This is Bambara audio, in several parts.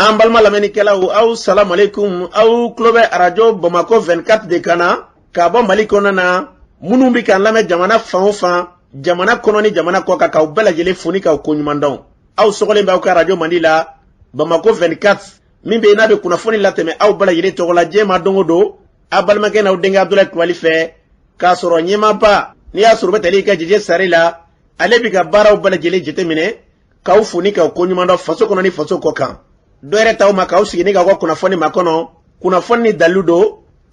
An balima lamɛnnikɛlaw, aw salamu aleykum. Aw tulo bɛ Arajo Bamakɔ 24 de kan na ka bɔ Mali kɔnɔna na. Minnu bɛ k'an lamɛn jamana fan o fan, jamana kɔnɔ ni jamana kɔ kan, k'aw bɛɛ lajɛlen fo ni k'aw koɲuman dɔn. Aw sɔgɔlen bɛ aw ka arajo mandi la, Bamakɔ 24, min bɛ yen n'a bɛ kunnafoni latɛmɛ aw bɛɛ lajɛlen tɔgɔ la diɲɛ ma don o don, aw balimakɛ n'aw denkɛ Abudulayi Kulubali fɛ, k'a sɔrɔ ɲɛmaaba n'i y'a sɔrɔ u bɛ tali kɛ Jeje Sare la, ale bɛ ka baaraw bɛɛ lajɛlen jateminɛ, k'aw fo ni k'aw koɲuman dɔn faso kɔnɔ ni faso kɔ kan. Dɔ yɛrɛ t'aw ma k'aw sigi ni k'aw ka kunnafoni makɔnɔ, kunnafoni ni dalilu don,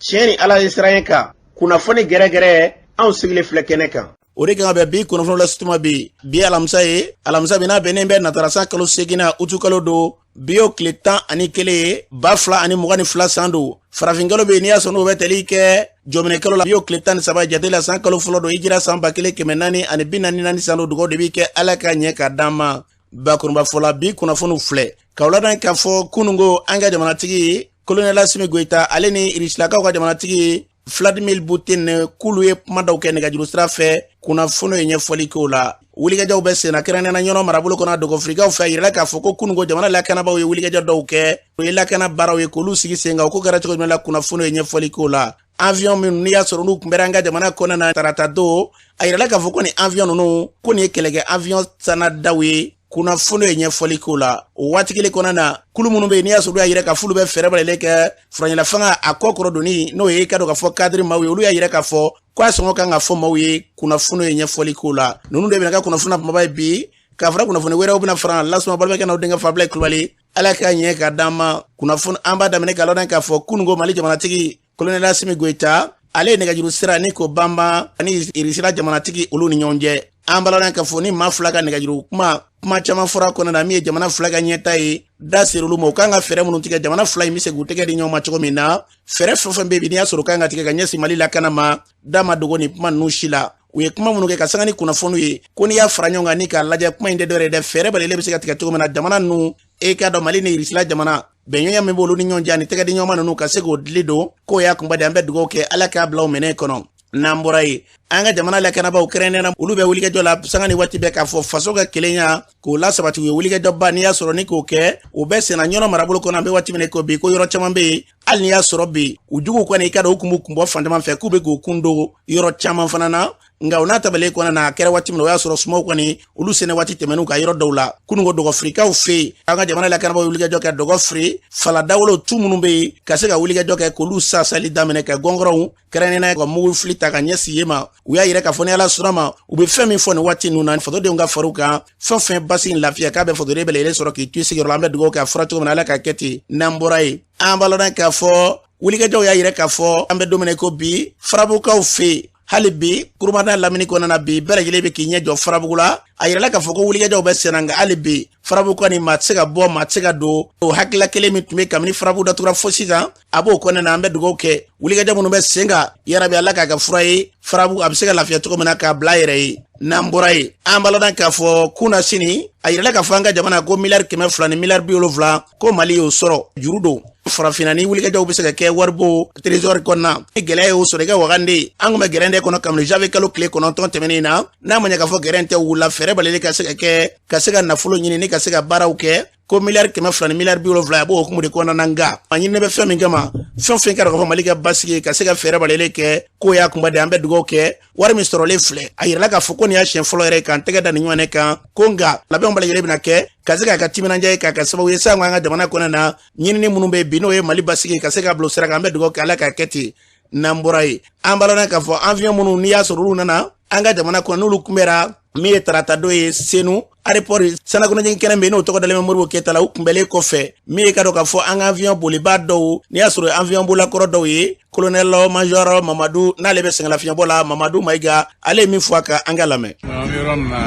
tiɲɛ ni Ala ye siran kan, kunnafoni gɛrɛgɛrɛ, anw sigilen filɛ kɛnɛ kan. O de kan ka bɛn bi kunnafoni la situma bi. Bi alamisa ye, alamisa bi n'a bɛnnen bɛ natarasan kalo seginna, utu kalo don, bi y'o tile 11 ye, 2022 san don. Farafinkalo bɛ yen n'i y'a sɔrɔ n'o bɛ tali kɛ jɔminɛkalo la, bi y'o tile 13 jate la, san kalo fɔlɔ don, hijira san 1444 san don. Dugawu de bɛ kɛ Ala ka ɲɛ ka d'an ma. Bakurunba fɔla, bi kunnafoniw filɛ k'aw ladan k'a fɔ kununko an ka jamanatigi Kolonɛli Asimi Goyita, ale ni Irisilakaw ka jamanatigi Vladimir Putin, k'olu ye kuma dɔw kɛ nɛgɛjuru sira fɛ. Kunnafoniw ye ɲɛfɔli k'o la. Wulikajɔw bɛ senna, kɛrɛnkɛrɛnnenya Ɲɔnɔ marabolo kɔnɔ, dɔgɔfirikaw fɛ. A yirala k'a fɔ ko kununko jamana lakanabaaw ye wulikajɔ dɔw kɛ, o ye lakana baaraw ye k'olu sigi sen kan. O ko kɛra cogo jumɛn la? Kunnafoniw ye ɲɛfɔli k'o la. Avion minnu n'i y'a sɔrɔ n'u tun bɛra an ka jamana kɔnɔna na tarata don, a yirala k'a fɔ ko nin avion ninnu, ko nin ye kɛlɛkɛ avion sanadaw ye. Kunnafoni ye ɲɛfɔli k'o la. O waati kelen kɔnɔna na, kulu minnu bɛ yen n'i y'a sɔrɔ olu y'a yira k'a fɔ olu bɛ fɛɛrɛ bɛɛ lajɛlen kɛ furancɛla fanga a kɔ kɔrɔ donni, n'o ye i ka dɔn k'a fɔ kadiri maaw ye, olu y'a yira k'a fɔ k'a sɔngɔ kan ka fɔ maaw ye. Kunnafoni ye ɲɛfɔli k'o la. Ninnu de bɛna ka kunnafoni kumaba ye bi, k'a fara kunnafoni wɛrɛw bɛna fara lasuma. Balimakɛ n'aw denkɛ Fabila Kulubali, Ala k'a ɲɛ ka d'an ma. Kunnafoni an b'a daminɛ k'a lɔn k'a fɔ kununko Mali jamanatigi Kolonɛli Asimi Goyita, ale ye nɛgɛjuru sira ni ko banban ani Irisila jamanatigi olu ni ɲɔgɔn cɛ. An b'a lɔn k'a fɔ ni maa fila ka nɛgɛjuru kuma, kuma caman fɔra kɔnɔ na, min ye jamana fila ka ɲɛta ye, da sera olu ma. U kan ka fɛɛrɛ minnu tigɛ, jamana fila in bɛ se k'u tɛgɛ di ɲɔgɔn ma cogo min na, fɛɛrɛ fɛn o fɛn bɛ yen n'i y'a sɔrɔ u kan ka tigɛ ka ɲɛsin Mali lakana ma, da ma dogo nin kuma ninnu si la. U ye kuma minnu kɛ ka sanga ni kunnafoniw ye, ko n'i y'a fara ɲɔgɔn kan ni k'a lajɛ, kuma in tɛ dɔwɛrɛ ye dɛ, fɛɛrɛ bɛɛ bɛ se ka tigɛ cogo min na jamana ninnu, e k'a dɔn Mali ni Irisila jamana, bɛnɲɔgɔnya min b'olu ni ɲɔgɔn cɛ ani tɛgɛ di ɲɔgɔn ma ninnu, ka se k'o dili don, k'o y'a kunba de. An bɛ dugawu kɛ, Ala k'a bila o minɛn kɔnɔ. N'an bɔra yen, an ka jamana lakanabaaw kɛrɛnkɛrɛnnenya, olu bɛ wulikajɔ la sanga ni waati bɛɛ k'a fɔ faso ka kelenya k'o lasabati. U ye wulikajɔba n'i y'a sɔrɔ ni k'o kɛ, o bɛ senna Ɲɔnɔ marabolo kɔnɔ. An bɛ waati min ko bi, ko yɔrɔ caman bɛ yen, hali n'i y'a sɔrɔ bi u juguw kɔni, i ka dɔn u kun b'u kun bɔ fan caman fɛ k'u bɛ k'u kun don yɔrɔ caman fana na. Nka o n'a tabalen kɔnɔ na, a kɛra waati min na, o y'a sɔrɔ sumaw kɔni olu sɛnɛ waati tɛmɛn'u ka yɔrɔ dɔw la. Kununko dɔgɔfirikaw fɛ yen, an ka jamana lakanabaaw ye wulikajɔ kɛ dɔgɔfiri faladawolo tu minnu bɛ yen, ka se ka wulikajɔ kɛ k'olu sasali daminɛ, ka gɔngɔrɔnw kɛrɛnkɛrɛnnenya ka mugu fili ta ka ɲɛsin yen ma. U y'a yira k'a fɔ ni Ala sɔnna ma, u bɛ fɛn min fɔ nin waati ninnu na, fasodenw ka far'u kan, fɛn fɛn basigi ni lafiya k'a bɛ fasoden bɛɛ lajɛlen sɔrɔ k'i to i sigiyɔrɔ la. An bɛ dugawu kɛ a fɔra cogo min na, Ala k'a kɛ ten. N'an bɔra yen, an b'a lɔn k'a fɔ wulikajɔw y'a yira k'a fɔ an bɛ don min na ko bi, Farabugukaw fɛ yen, hali bi kurumada lamini kɔnɔna na, bi bɛɛ lajɛlen bɛ k'i ɲɛ jɔ Farabugu la. A yirala k'a fɔ ko wulikajɔw bɛ senna, nka hali bi Farabugu kɔni, maa tɛ se ka bɔ, maa tɛ se ka don. O hakilila kelen min tun bɛ kabini Farabugu datugura fo sisan, a b'o kɔnɔna na. An bɛ dugawu kɛ wulikajɔ minnu bɛ sen kan, yarabi Ala k'a ka fura ye, Farabugu a bɛ se ka lafiya cogo min na k'a bila a yɛrɛ ye. N'an bɔra yen, an b'a lɔn k'a fɔ kunna sini, a yirala k'a fɔ an ka jamana ko miliyari 200 ni miliyari 70, ko Mali y'o sɔrɔ juru don farafinna ni wulikajɔw bɛ se ka kɛ waribo trésor kɔnɔna. Ni gɛlɛya y'o sɔrɔ i ka wagande, an kun bɛ gɛrɛntɛ kɔnɔ kabini janvier kalo tile 9 tɛmɛnen na. N'a ma ɲɛ k'a fɔ gɛrɛntɛ wulila, fɛɛrɛ balili ka se ka kɛ ka se ka nafolo ɲini ni ka se ka baaraw kɛ, ko miliyari 200 ni miliyari 70, a b'o hukumu de kɔnɔna na. Nka a ɲininen bɛ fɛn min kama, fɛn fɛn kɛra k'a fɔ Mali ka basigi, ka se ka fɛɛrɛ balili kɛ, k'o y'a kunba de. An bɛ dugawu kɛ. Wari min sɔrɔlen filɛ, a yirala k'a fɔ ko nin y'a siɲɛ fɔlɔ yɛrɛ k'an tɛgɛ da nin ɲɔgɔn kan ko, nka labɛnw bɛɛ lajɛlen bɛna kɛ ka se k'a ka timinandiya ye, k'a kɛ sababu ye sa an ka jamana kɔnɔna na, ɲinini minnu bɛ bi, n'o ye Mali basigi, ka se ka bila sira kan. An bɛ dugawu kɛ, Ala k'a kɛ ten. N'an bɔra yen, an b'a lɔn k'a fɔ avion minnu n'i y'a sɔrɔ olu nana an ka jamana kɔnɔ, n'olu kunbɛra min ye tarata don ye Senu aéroport sanakɔnɔjigin kɛnɛ bɛ yen, n'o tɔgɔ dalen bɛ Modibo Keyita la, u kunbɛlen kɔfɛ, min ye ka dɔn k'a fɔ an ka avion bolibaa dɔw, n'i y'a sɔrɔ avion bolakɔrɔ dɔw ye, colonel major Mamadu, n'ale bɛ sɛgɛnlafiɲɛbɔ la, Mamadu Mayiga, ale ye min fɔ a kan, an ka lamɛn. An bɛ yɔrɔ min na,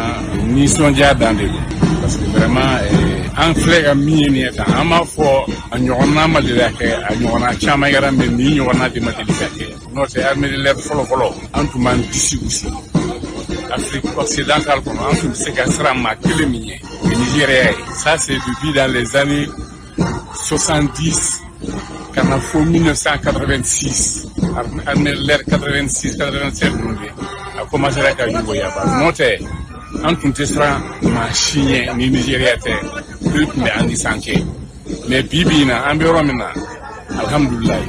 nisɔndiya dan de don, parce que vraiment an filɛ ka min ye nin ye tan, an b'a fɔ a ɲɔgɔnna ma deli ka kɛ, a ɲɔgɔnna caman kɛra, mais nin ɲɔgɔnna de ma deli ka kɛ. N'o tɛ, armée de l'air fɔlɔ fɔlɔ, an tun b'an disi gosi Afrique occidentale kɔnɔ, an tun bɛ se ka siran maa kelen min ɲɛ, o ye Nigéria ye. Ça, c'est depuis dans les années 70 ka na fo 1986, armée de l'air 86 87 ninnu de a commencé ka yugoyaba. N'o tɛ, an tun tɛ siran maa si ɲɛ ni Nigéria tɛ, olu tun bɛ an ni san kɛ. Mais bi bi in na, an bɛ yɔrɔ min na, alhamdulilayi,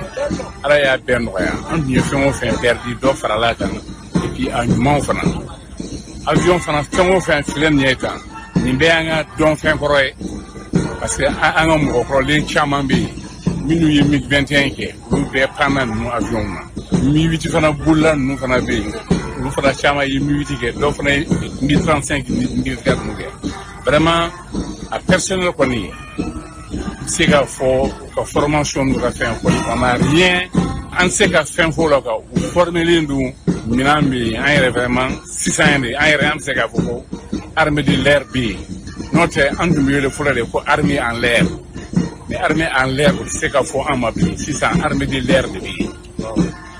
Ala y'a bɛɛ nɔgɔya. An tun ye fɛn o fɛn perdu, dɔ farala kan, et puis a ɲumanw fana, avion fana, fɛn o fɛn filɛ nin ye tan, nin bɛɛ y'an ka dɔnfɛn kɔrɔ ye, parce que an ka mɔgɔkɔrɔlen caman bɛ yen minnu ye MiG 21 kɛ, olu bɛɛ panna ninnu avion na. Mi 8 fana bolila ninnu fana bɛ yen, olu fana caman ye Mi 8 kɛ, dɔw fana ye MiG 35 ni MiG 24 ninnu kɛ. Vraiment, a personnel kɔni, n bɛ se k'a fɔ u ka formation n'u ka fɛn kɔni, on a rien, an tɛ se ka fɛn fɔ o la quoi. U formelen don, minɛn bɛ yen. An yɛrɛ vraiment, sisan de, an yɛrɛ an bɛ se k'a fɔ ko armée de l'air bɛ yen. N'o tɛ, an tun bɛ wele fɔlɔ de ko armée en l'air, mais armée en l'air, o tɛ se ka fɔ an ma bilen. Sisan, armée de l'air de bɛ yen.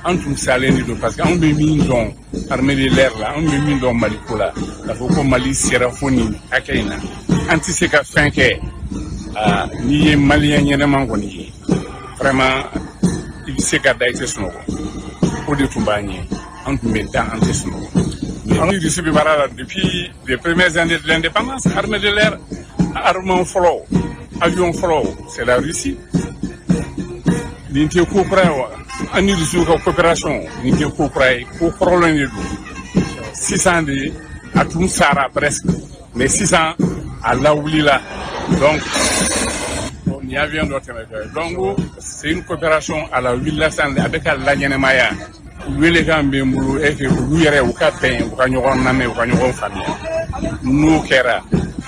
An tun salen de don, parce que anw bɛ min dɔn armée de l'air la, anw bɛ min dɔn Mali ko la, k'a fɔ ko Mali sera fo nin hakɛ in na, an tɛ se ka fɛn kɛ. N'i ye Malien ɲɛnɛman kɔni ye, vraiment, i bɛ se ka da, i tɛ sunɔgɔ. O de tun b'an ɲɛ, an tun bɛ da, an tɛ sunɔgɔ. An ni Russie bɛ baara la depuis les premières années de l'indépendance. Armée de l'air, armement fɔlɔ, avion fɔlɔ, c'est la Russie. Nin tɛ ko kura ye wa? An ni Russiw ka coopération, nin tɛ ko kura ye, ko kɔrɔlen de don. Sisan de, a tun sara presque, mais sisan a lawulila. Donc nin avion dɔ tɛmɛtɔ ye. Donc c'est une coopération, a lawulila sisan, a bɛ ka laɲɛnɛmaya. Welekan bɛ n bolo e que olu yɛrɛ u ka bɛn, u ka ɲɔgɔn lamɛn, u ka ɲɔgɔn faamuya. N'o kɛra,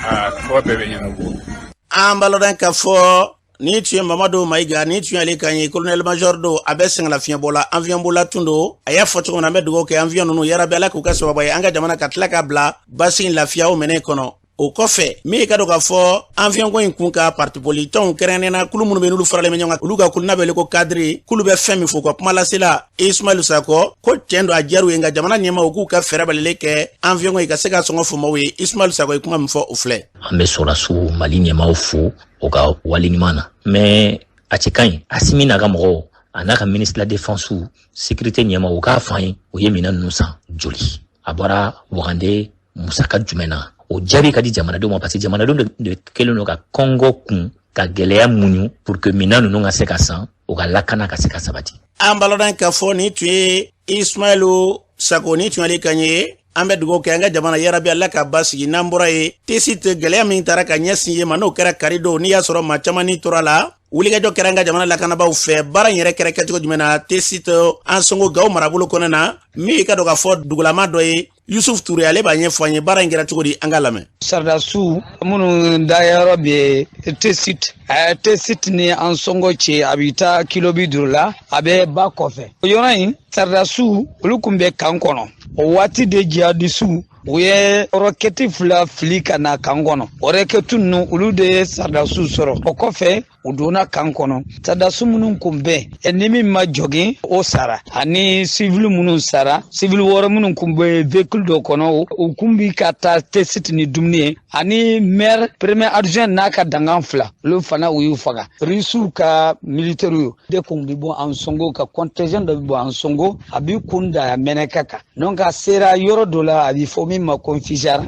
a tɔ bɛɛ bɛ ɲɛnabɔ. An b'a lɔn k'a fɔ ni tun ye Mamadu Mayiga, ni tun y'ale kan ye, colonel major don, a bɛ sɛgɛnlafiɲɛbɔ la, avion bola tun don. A y'a fɔ cogo min na, an bɛ dugawu kɛ avion ninnu, yarabi Ala k'u kɛ sababu ye an ka jamana ka tila ka bila basi lafiya o minɛ kɔnɔ. O kɔfɛ, min ka dɔn k'a fɔ avion ko in kun ka parti politique kɛrɛnkɛrɛnnenya kulu minnu bɛ n'olu faralen bɛ ɲɔgɔn kan, olu ka kulu n'a bɛ wele ko cadre, k'olu bɛ fɛn min fɔ u ka kuma lasela Ismaël Sakɔ ko tiɲɛ don, a diyar'u ye, nka jamana ɲɛmaaw k'u ka fɛɛrɛ balilen kɛ avion ko in ka se ka sɔngɔ fɔ maaw ye. Ismaël Sakɔ ye kuma min fɔ, o filɛ. An bɛ sɔrɔdasiw Mali ɲɛmaaw fo o ka wale ɲuman na, mais a cɛ ka ɲi, Asimi n'a ka mɔgɔw, a n'a ka ministre de la Défense, sécurité ɲɛmaaw, u k'a fɔ an ye, u ye minɛn ninnu san joli, a bɔra wagande musaka jumɛn na? O jaabi ka di jamanadenw ma, parce que jamanadenw de kɛlen don ka kɔngɔ kun, ka gɛlɛya muɲu pour que minɛn ninnu ka se ka san, u ka lakana ka se ka sabati. An b'a lɔn k'a fɔ nin tun ye Ismaɛlu Sako, ni tun y'ale kan ye. An bɛ dugawu kɛ an ka jamana, yarabi Ala ka basigi. N'an bɔra ye, Tessit, gɛlɛya min taara ka ɲɛsin ye ma, n'o kɛra kari don, n'i y'a sɔrɔ maa caman ni tora la, wulikajɔ kɛra an ka jamana lakanabaaw fɛ. Baara in yɛrɛ kɛra kɛcogo jumɛn na Tessit, Ansongo, Gawo marabolo kɔnɔ na? Min ka dɔn k'a fɔ dugulama dɔ ye, Yusuf Ture, ale b'a ɲɛfɔ an ye baara in kɛra cogo di. An ka lamɛn. Sardasiw minnu dayɔrɔ bɛ Tessit, Tessit ni Ansongo cɛ, a bɛ taa kilo 50 la, a bɛ ba kɔfɛ. O yɔrɔ in, sardasiw olu kun bɛ camp kɔnɔ. O waati de, jihadisiw u ye roquette fila fili ka na camp kɔnɔ. O roquette ninnu, olu de ye sardasiw sɔrɔ. O kɔfɛ, u donna camp kɔnɔ. Sardasi minnu kun bɛ ni min ma jogin, o sara, ani civil minnu sara, civil wɔɔrɔ minnu kun bɛ véhicule dɔ kɔnɔ, u kun bi ka taa Tessit ni dumuni ye, ani maire premier adjoint n'a ka dangan fila, olu fana u y'u faga. Rusiw ka militaires de kun bi bɔ Ansongo, ka contingent dɔ bi bɔ Ansongo, a bi kun da Mɛnɛka kan. Donc a sera yɔrɔ dɔ la, a bi fɔ min ma ko Nfijara.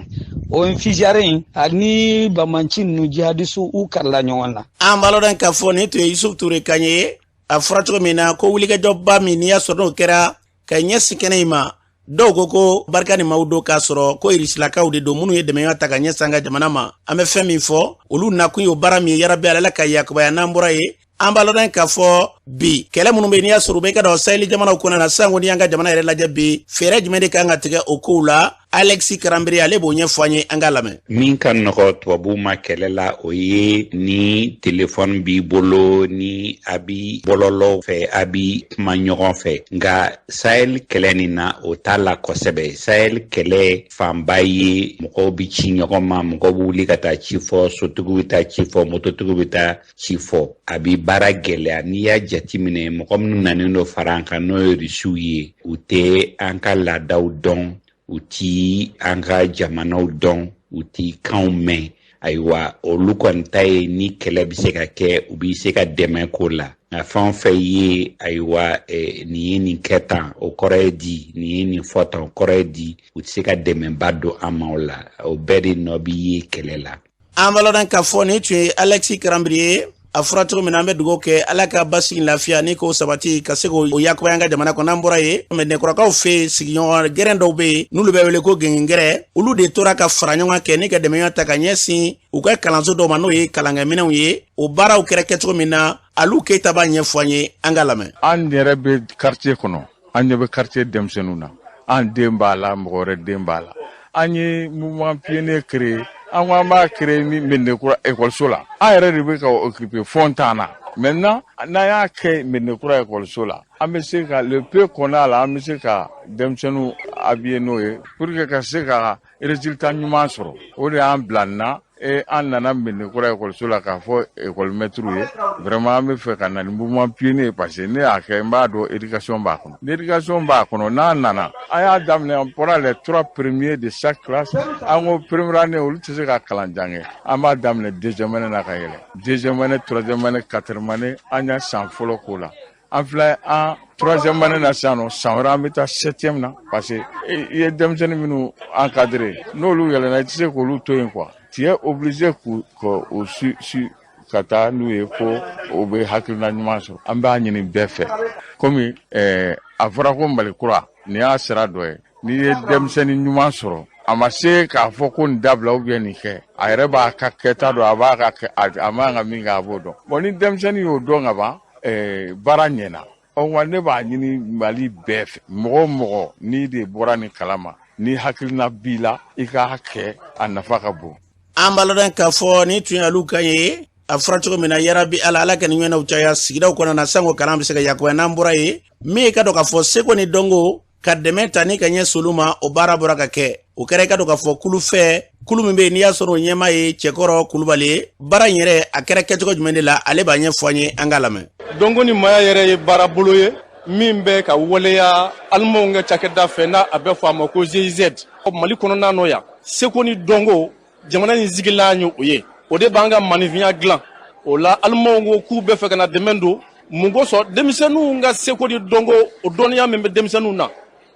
O Nfijara in, ani bamanci ninnu, jihadisiw, u karila ɲɔgɔn na. An b'a lɔn k'a fɔ nin tun ye Yusuf Ture kan ye. A fɔra cogo min na ko wulikajɔba min n'i y'a sɔrɔ n'o kɛra ka ɲɛsin kɛnɛ in ma, dɔw ko ko barika ni maaw don, k'a sɔrɔ ko irisilakaw de don minnu ye dɛmɛya ta ka ɲɛsin an ka jamana ma. An bɛ fɛn min fɔ, olu nakun ye o baara min ye, yarabi Ala ka yakubaya. N'an bɔra ye, an b'a lɔn k'a fɔ bi kɛlɛ minnu bɛ, n'i y'a sɔrɔ u bɛ ka dɔn Sahel jamanaw kɔnɔ na sisan ko n'i y'an ka jamana yɛrɛ lajɛ bi, fɛɛrɛ jumɛn de kan ka tigɛ o kow la? Alexis Karanbiri, ale b'o ɲɛfɔ an ye, an k'a lamɛn. Min ka nɔgɔ tubabuw ma kɛlɛ la, o ye ni telefɔni b'i bolo, ni a bi bɔlɔlɔw fɛ, a bi kuma ɲɔgɔn fɛ. Nka Sahel kɛlɛ nin na, o t'a la kosɛbɛ. Sahel kɛlɛ fanba ye mɔgɔw bi ci ɲɔgɔn ma, mɔgɔw bɛ wuli ka taa ci fɔ, sotigiw bɛ taa ci fɔ, mototigiw bɛ taa ci fɔ. A bi baara gɛlɛya. N'i y'a jatiminɛ, mɔgɔ minnu nanen don fara an kan, n'o ye Rusiw ye, u tɛ an ka laadaw dɔn, u ti an ka jamanaw dɔn, u ti kanw mɛn. Ayiwa, olu kɔni ta ye ni kɛlɛ bɛ se ka kɛ, u bɛ se ka dɛmɛ k'o la. Nka fɛn o fɛn ye, ayiwa, nin ye nin kɛ tan, o kɔrɔ ye di, nin ye nin fɔ tan, o kɔrɔ ye di, u tɛ se ka dɛmɛba don an ma o la. O bɛɛ de nɔ bi ye kɛlɛ la. An b'a lɔn k'a fɔ nin tun ye Alexis Karanbiri ye. A fɔra cogo min na, an bɛ dugawu kɛ Ala ka basigi, lafiya ni k'o sabati ka se k'o yakubaya an ka jamana kɔnɔ. N'an bɔra yen, Mɛdinɛkɔrɔkaw fɛ yen, sigiɲɔgɔn gɛrɛn dɔw bɛ yen n'olu bɛ wele ko gɛngɛrɛ, olu de tora ka fara ɲɔgɔn kɛ ni ka dɛmɛɲɔgɔn ta ka ɲɛsin u ka kalanso dɔw ma, n'o ye kalankɛminɛnw ye. O baaraw kɛra kɛcogo min na, Alu Keyita b'a ɲɛfɔ an ye, an ka lamɛn. An yɛrɛ bɛ quartier kɔnɔ, an ɲɛ bɛ quartier denmisɛnninw na, an den b'a la, mɔgɔ wɛrɛ den b'a la. An ye mouvement pionnier créé, an ko an b'a créé ni Mɛdinɛkura ekɔliso la. An yɛrɛ de bɛ ka occuper fond t'an na. Maintenant, n'an y'a kɛ Mɛdinɛkura ekɔliso la, an bɛ se ka le peu qu'on a la, an bɛ se ka denmisɛnninw habiller n'o ye pour que ka se ka résultat ɲuman sɔrɔ. O de y'an bila nin na. E an nana Mɛdinɛkura ekɔliso la k'a fɔ ekɔli mɛtiriw ye, vraiment, an bɛ fɛ ka na ni mouvement pionnier, parce que ne y'a kɛ, n b'a dɔn éducation b'a kɔnɔ. Ni éducation b'a kɔnɔ, n'a nana, an y'a daminɛ, on prend les trois premiers de chaque classe. An ko première année, olu tɛ se ka kalan jan kɛ, an b'a daminɛ deuxième année na ka yɛlɛ, deuxième année, troisième année, quatrième année. An y'a san fɔlɔ k'o la, an filɛ an troisième année na sisan nɔ. San wɛrɛ, an bɛ taa septième na, parce que i ye denmisɛnnin minnu encadré, n'olu yɛlɛnna, i tɛ se k'olu to yen quoi. Tu es obligé k'u k'u su su ka taa n'u ye fo o bɛ hakilina ɲuman sɔrɔ. An b'a ɲini bɛɛ fɛ, komi a fɔra ko Mali kura, nin y'a sira dɔ ye. N'i ye denmisɛnnin ɲuman sɔrɔ, a ma se k'a fɔ ko nin dabila ou bien nin kɛ, a yɛrɛ b'a ka kɛta dɔn, a b'a ka kɛ, a man ka min kɛ, a b'o dɔn. Bon, ni denmisɛnnin y'o dɔn ka ban, baara ɲɛna. Ɔ wa ne b'a ɲini Mali bɛɛ fɛ, mɔgɔ o mɔgɔ n'i de bɔra nin kalama, ni hakilina b'i la, i k'a kɛ, a nafa ka bon. An b'a lɔn k'a fɔ ni tun y'alu kan ye. A fɔra cogo min na, yarabi Ala, Ala ka nin ɲɔgɔnnaw caya sigidaw kɔnɔ na, sanko kalan bɛ se ka yakubaya. N'an bɔra yen, min ye ka dɔn k'a fɔ seko ni dɔnko ka dɛmɛ ta ni ka ɲɛ olu ma, o baara bɔra ka kɛ. O kɛra i ka dɔn k'a fɔ kulu fɛ, kulu min bɛ yen n'i y'a sɔrɔ o ɲɛmaa ye Cɛkɔrɔ Kulubali ye. Baara in yɛrɛ, a kɛra kɛcogo jumɛn de la, ale b'a ɲɛfɔ an ye, an k'a lamɛn. Dɔnko ni maaya yɛrɛ ye baarabolo ye min bɛ ka waleya alimanw ka cakɛda fɛ, n'a a bɛ fɔ a ma ko GIZ. Mali kɔnɔna nɔ yan, seko ni dɔnko, jamana in sigilan ye o ye, o de b'an ka maninfinya dilan. O la, alimanw ko k'u bɛ fɛ ka na dɛmɛ don. Mun kosɔn? Denmisɛnninw ka seko ni dɔnko, o dɔnniya min bɛ denmisɛnninw na,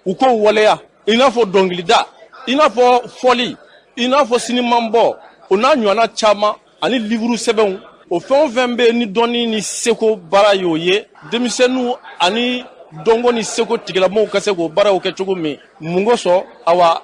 u k'o waleya, i n'a fɔ dɔnkilida, i n'a fɔ fɔli, i n'a fɔ sinimanbɔ, o n'a ɲɔgɔnna caman, ani livuru sɛbɛnw. O fɛn o fɛn bɛ yen ni dɔnni ni seko baara y'o ye, denmisɛnninw ani dɔnko ni seko tigilamɔgɔw ka se k'o baaraw kɛ cogo min. Mun kosɔn? Awa,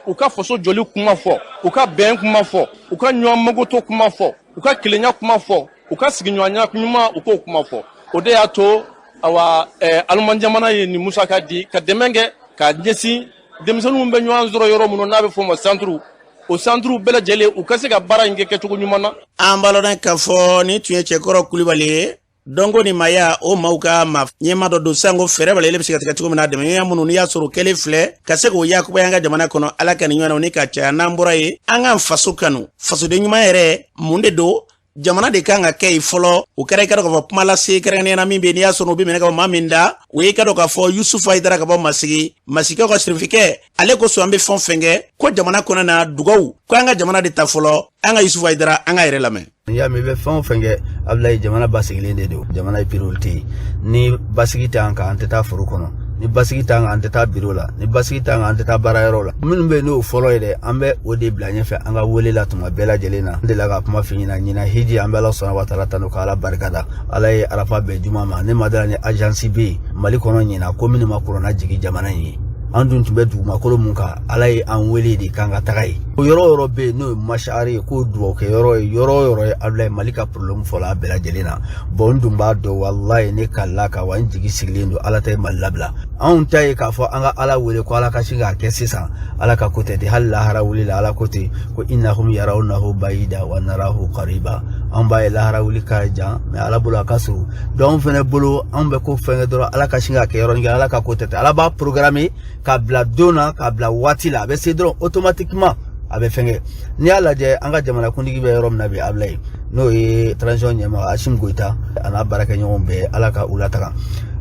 u ka faso jɔli kuma fɔ, u ka bɛn kuma fɔ, u ka ɲɔgɔn magoto kuma fɔ, u ka kelenya kuma fɔ, u ka sigiɲɔgɔnya ɲuman, u k'o kuma fɔ. O de y'a to, awa, aliman jamana ye nin musaka di ka dɛmɛ kɛ ka ɲɛsin denmisɛnninw bɛ ɲɔgɔn sɔrɔ yɔrɔ minnu n'a bɛ f'o ma santuru, o santuruw bɛɛ lajɛlen, u ka se ka baara in kɛ kɛcogo ɲuman na. An b'a lɔn k'a fɔ nin tun ye Cɛkɔrɔ Kulibali ye, dɔnko ni maaya o maaw ka ma ɲɛma dɔ don, sanko fɛɛrɛ bɛlɛlen bɛ se ka tigɛ cogo min na, dɛmɛɲɔgɔnya minnu n'i y'a sɔrɔ kɛlen filɛ ka se k'o yakubaya an ka jamana kɔnɔ. Ala ka nin ɲɔgɔnnaw ni ka caya. N'an bɔra yen, an k'an faso kanu, fasoden ɲuman yɛrɛ mun de don, jamana de kan ka kɛ yen fɔlɔ. O kɛra i ka dɔn k'a fɔ kuma lase kɛrɛnkɛrɛnnenya na min bɛ yen n'i y'a sɔrɔ o bɛ minɛ ka bɔ maa min da, o ye i ka dɔn k'a fɔ Yusufu Hayidara ka bɔ Masigi, Masigikaw ka sirifikɛ. Ale ko sɔn an bɛ fɛn o fɛn kɛ ko jamana kɔnɔ na, dugawu ko an ka jamana de ta fɔlɔ. An ka Yusufu Hayidara, an ka yɛrɛ lamɛn. N'i y'a mɛn i bɛ fɛn o fɛn kɛ, Abulayi, jamana basigilen de don. Jamana ye priorité ye. Ni basigi t'an kan, an tɛ taa foro kɔnɔ. Ni basigi t'an kan, an tɛ taa biro la. Ni basigi t'an kan, an tɛ taa baarayɔrɔ la. Minnu bɛ yen n'o fɔlɔ ye dɛ, an bɛ o de bila ɲɛfɛ an ka wele la tuma bɛɛ lajɛlen na. N delila ka kuma f'i ɲɛna, ɲinan hiji, an bɛ Ala subahana wa taala tanu, ka Ala barika da. Ala ye arafa bɛn juma ma. Ne ma dala ni agence bɛ yen Mali kɔnɔ ɲinan ko minnu ma kurana jigin jamana in ye. An dun tun bɛ dugumakolo mun kan, Ala ye an wele de k'an ka taga yen. O yɔrɔ o yɔrɔ bɛ yen n'o ye mashari ye, k'o dugawu kɛ yɔrɔ ye, yɔrɔ o yɔrɔ ye, Abulayi, Mali ka problème fɔlɔ a bɛɛ lajɛlen na. Bon, n dun b'a dɔn, walayi, ne ka la kan wa, n jigi sigilen don, Ala tɛ Mali labila. Anw ta ye k'a fɔ an ka Ala wele ko Ala ka sin k'a kɛ sisan. Ala ka ko tɛ ten. Hali lahara wuli la, Ala ko ten ko innahum yarawnahu bayida wa narahu qariba. An b'a ye lahara wuli ka jan, mais Ala bolo a ka surun. Donc anw fɛnɛ bolo, anw bɛ ko fɛn kɛ dɔrɔn, Ala ka sin k'a kɛ yɔrɔnin kelen. Ala ka ko tɛ ten. Ala b'a programmer k'a bila don na, k'a bila waati la, a bɛ se dɔrɔn, automatiquement a bɛ fɛn kɛ. N'i y'a lajɛ, an ka jamanakuntigi bɛ yɔrɔ min na bi, Abulayi, n'o ye transition ɲɛmaa Asimi Goyita, a n'a baarakɛɲɔgɔnw bɛɛ, Ala ka u lataga.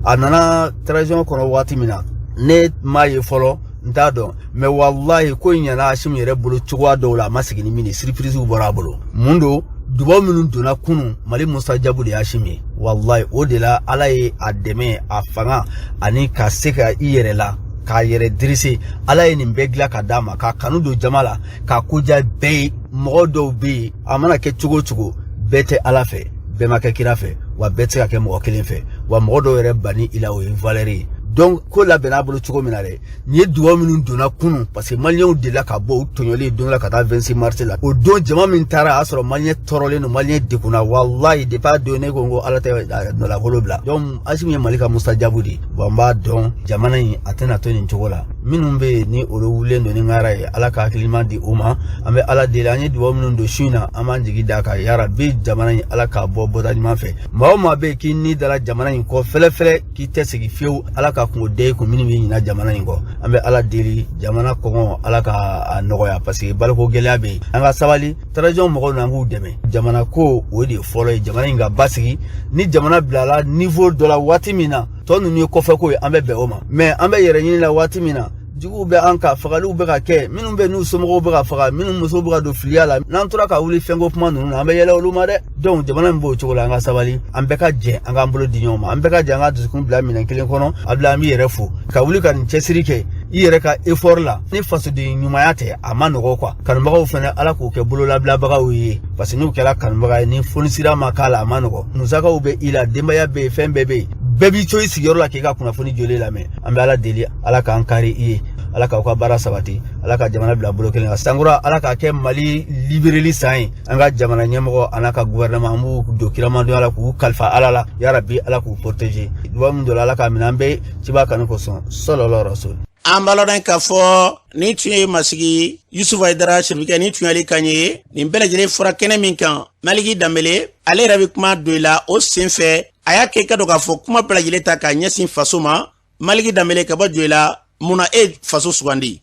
A nana transition kɔnɔ waati min na, ne m'a ye fɔlɔ, n t'a dɔn, mais walahi, ko in ɲɛna Asimi yɛrɛ bolo cogoya dɔw la, a ma sigi ni min ye, surprise bɔra a bolo. Mun don? Dubaw minnu donna kunun, Mali musajabu de y'Asimi ye. Walahi, o de la Ala ye a dɛmɛ, a fanga ani ka se ka i yɛrɛ la k'a yɛrɛ dirise. Ala ye nin bɛɛ dilan ka d'a ma, k'a kanu don jama la, k'a koja bɛɛ ye. Mɔgɔ dɔw bɛ yen, a mana kɛ cogo o cogo, bɛɛ tɛ Ala fɛ. Bɛɛ ma kɛ kira fɛ, wa bɛɛ tɛ se ka kɛ mɔgɔ kelen fɛ, wa mɔgɔ dɔw yɛrɛ banni i la, o ye valeur ye. Donc ko labɛnna a bolo cogo min na dɛ, nin ye dugawu minnu donna kunun, parce que maliyɛnw delila ka bɔ u tɔɲɔlen don la ka taa 26 mars la. O don jama min taara, a y'a sɔrɔ maliyɛn tɔɔrɔlen don, maliyɛn degunna. Walayi, depuis a don, ne ko n ko Ala tɛ nɔlakolo bila. Donc Asimi ye Mali ka mustajabu de ye. Bon, n b'a dɔn jamana in a tɛna to nin cogo la. Minnu bɛ yen ni olu wulilen don ni ŋara ye, Ala ka hakili ɲuman di u ma. An bɛ Ala deli, an ye dugawu minnu don su in na, an b'an jigi d'a kan. Yarabi, jamana in, Ala k'a bɔ bɔda ɲuman fɛ. Maa o maa bɛ yen k'i ni dara jamana in kɔ fɛlɛfɛlɛ, k'i tɛ segin fiyewu, Ala ka kungo den kun minnu bɛ ɲina jamana in kɔ. An bɛ Ala deli, jamana kɔngɔ, Ala ka a nɔgɔya, parce que baloko gɛlɛya bɛ yen. An ka sabali, transition mɔgɔw n'an k'u dɛmɛ. Jamana ko, o de ye fɔlɔ ye, jamana in ka basigi. Ni jamana bilala niveau dɔ la waati min na, tɔ ninnu ye kɔfɛ ko ye, an bɛ bɛn o ma. Mais an bɛ yɛrɛ ɲini la waati min na, juguw bɛ an kan, fagaliw bɛ ka kɛ, minnu bɛ n'u somɔgɔw bɛ ka faga, minnu musow bɛ ka don filiya la, n'an tora ka wuli fɛnko kuma ninnu na, an bɛ yɛlɛ olu ma dɛ. Donc jamana min b'o cogo la, an ka sabali, an bɛɛ ka jɛ, an k'an bolo di ɲɔgɔn ma, an bɛɛ ka jɛ, an ka dusukun bila minɛn kelen kɔnɔ. A bila, an b'i yɛrɛ fo ka wuli ka nin cɛsiri kɛ i yɛrɛ ka effort la. Ni fasoden ɲumanya tɛ, a ma nɔgɔ quoi. Kanubagaw fana, Ala k'u kɛ bololabilabagaw ye, parce que n'u kɛra kanubaga ye, ni fonisira ma k'a la, a ma nɔgɔ. Musakaw bɛ i la, denbaya bɛ yen, fɛn bɛɛ bɛ yen, bɛɛ b'i to i sigiyɔrɔ la k'i ka kunnafoni jɔlen lamɛn. An bɛ Ala deli, Ala k'an kari i ye, Ala k'aw ka baara sabati, Ala ka jamana bila bolo kelen kan. Sankura, Ala k'a kɛ Mali libéreli san ye. An ka jamana ɲɛmɔgɔ an'a ka gouvernement, an b'u don kiramandonya la k'u kalifa Ala la. Yarabi, Ala k'u protéger. Duba min don, Ala k'a minɛ an bɛɛ ciba kanu kosɔn, sɔlɔlɔ rasul. An b'a lɔn k'a fɔ nin tun ye masigi Yusufu Hayidara Sirifikɛ, nin tun y'ale kan ye. Nin bɛɛ lajɛlen fɔra kɛnɛ min kan, Maliki Danbele, ale yɛrɛ bɛ kuma don i la o sen fɛ. A y'a kɛ i ka dɔn k'a fɔ kuma bɛɛ lajɛlen ta k'a ɲɛsin faso ma. Maliki Danbele ka bɔ Joyila, mun na e faso sugandi?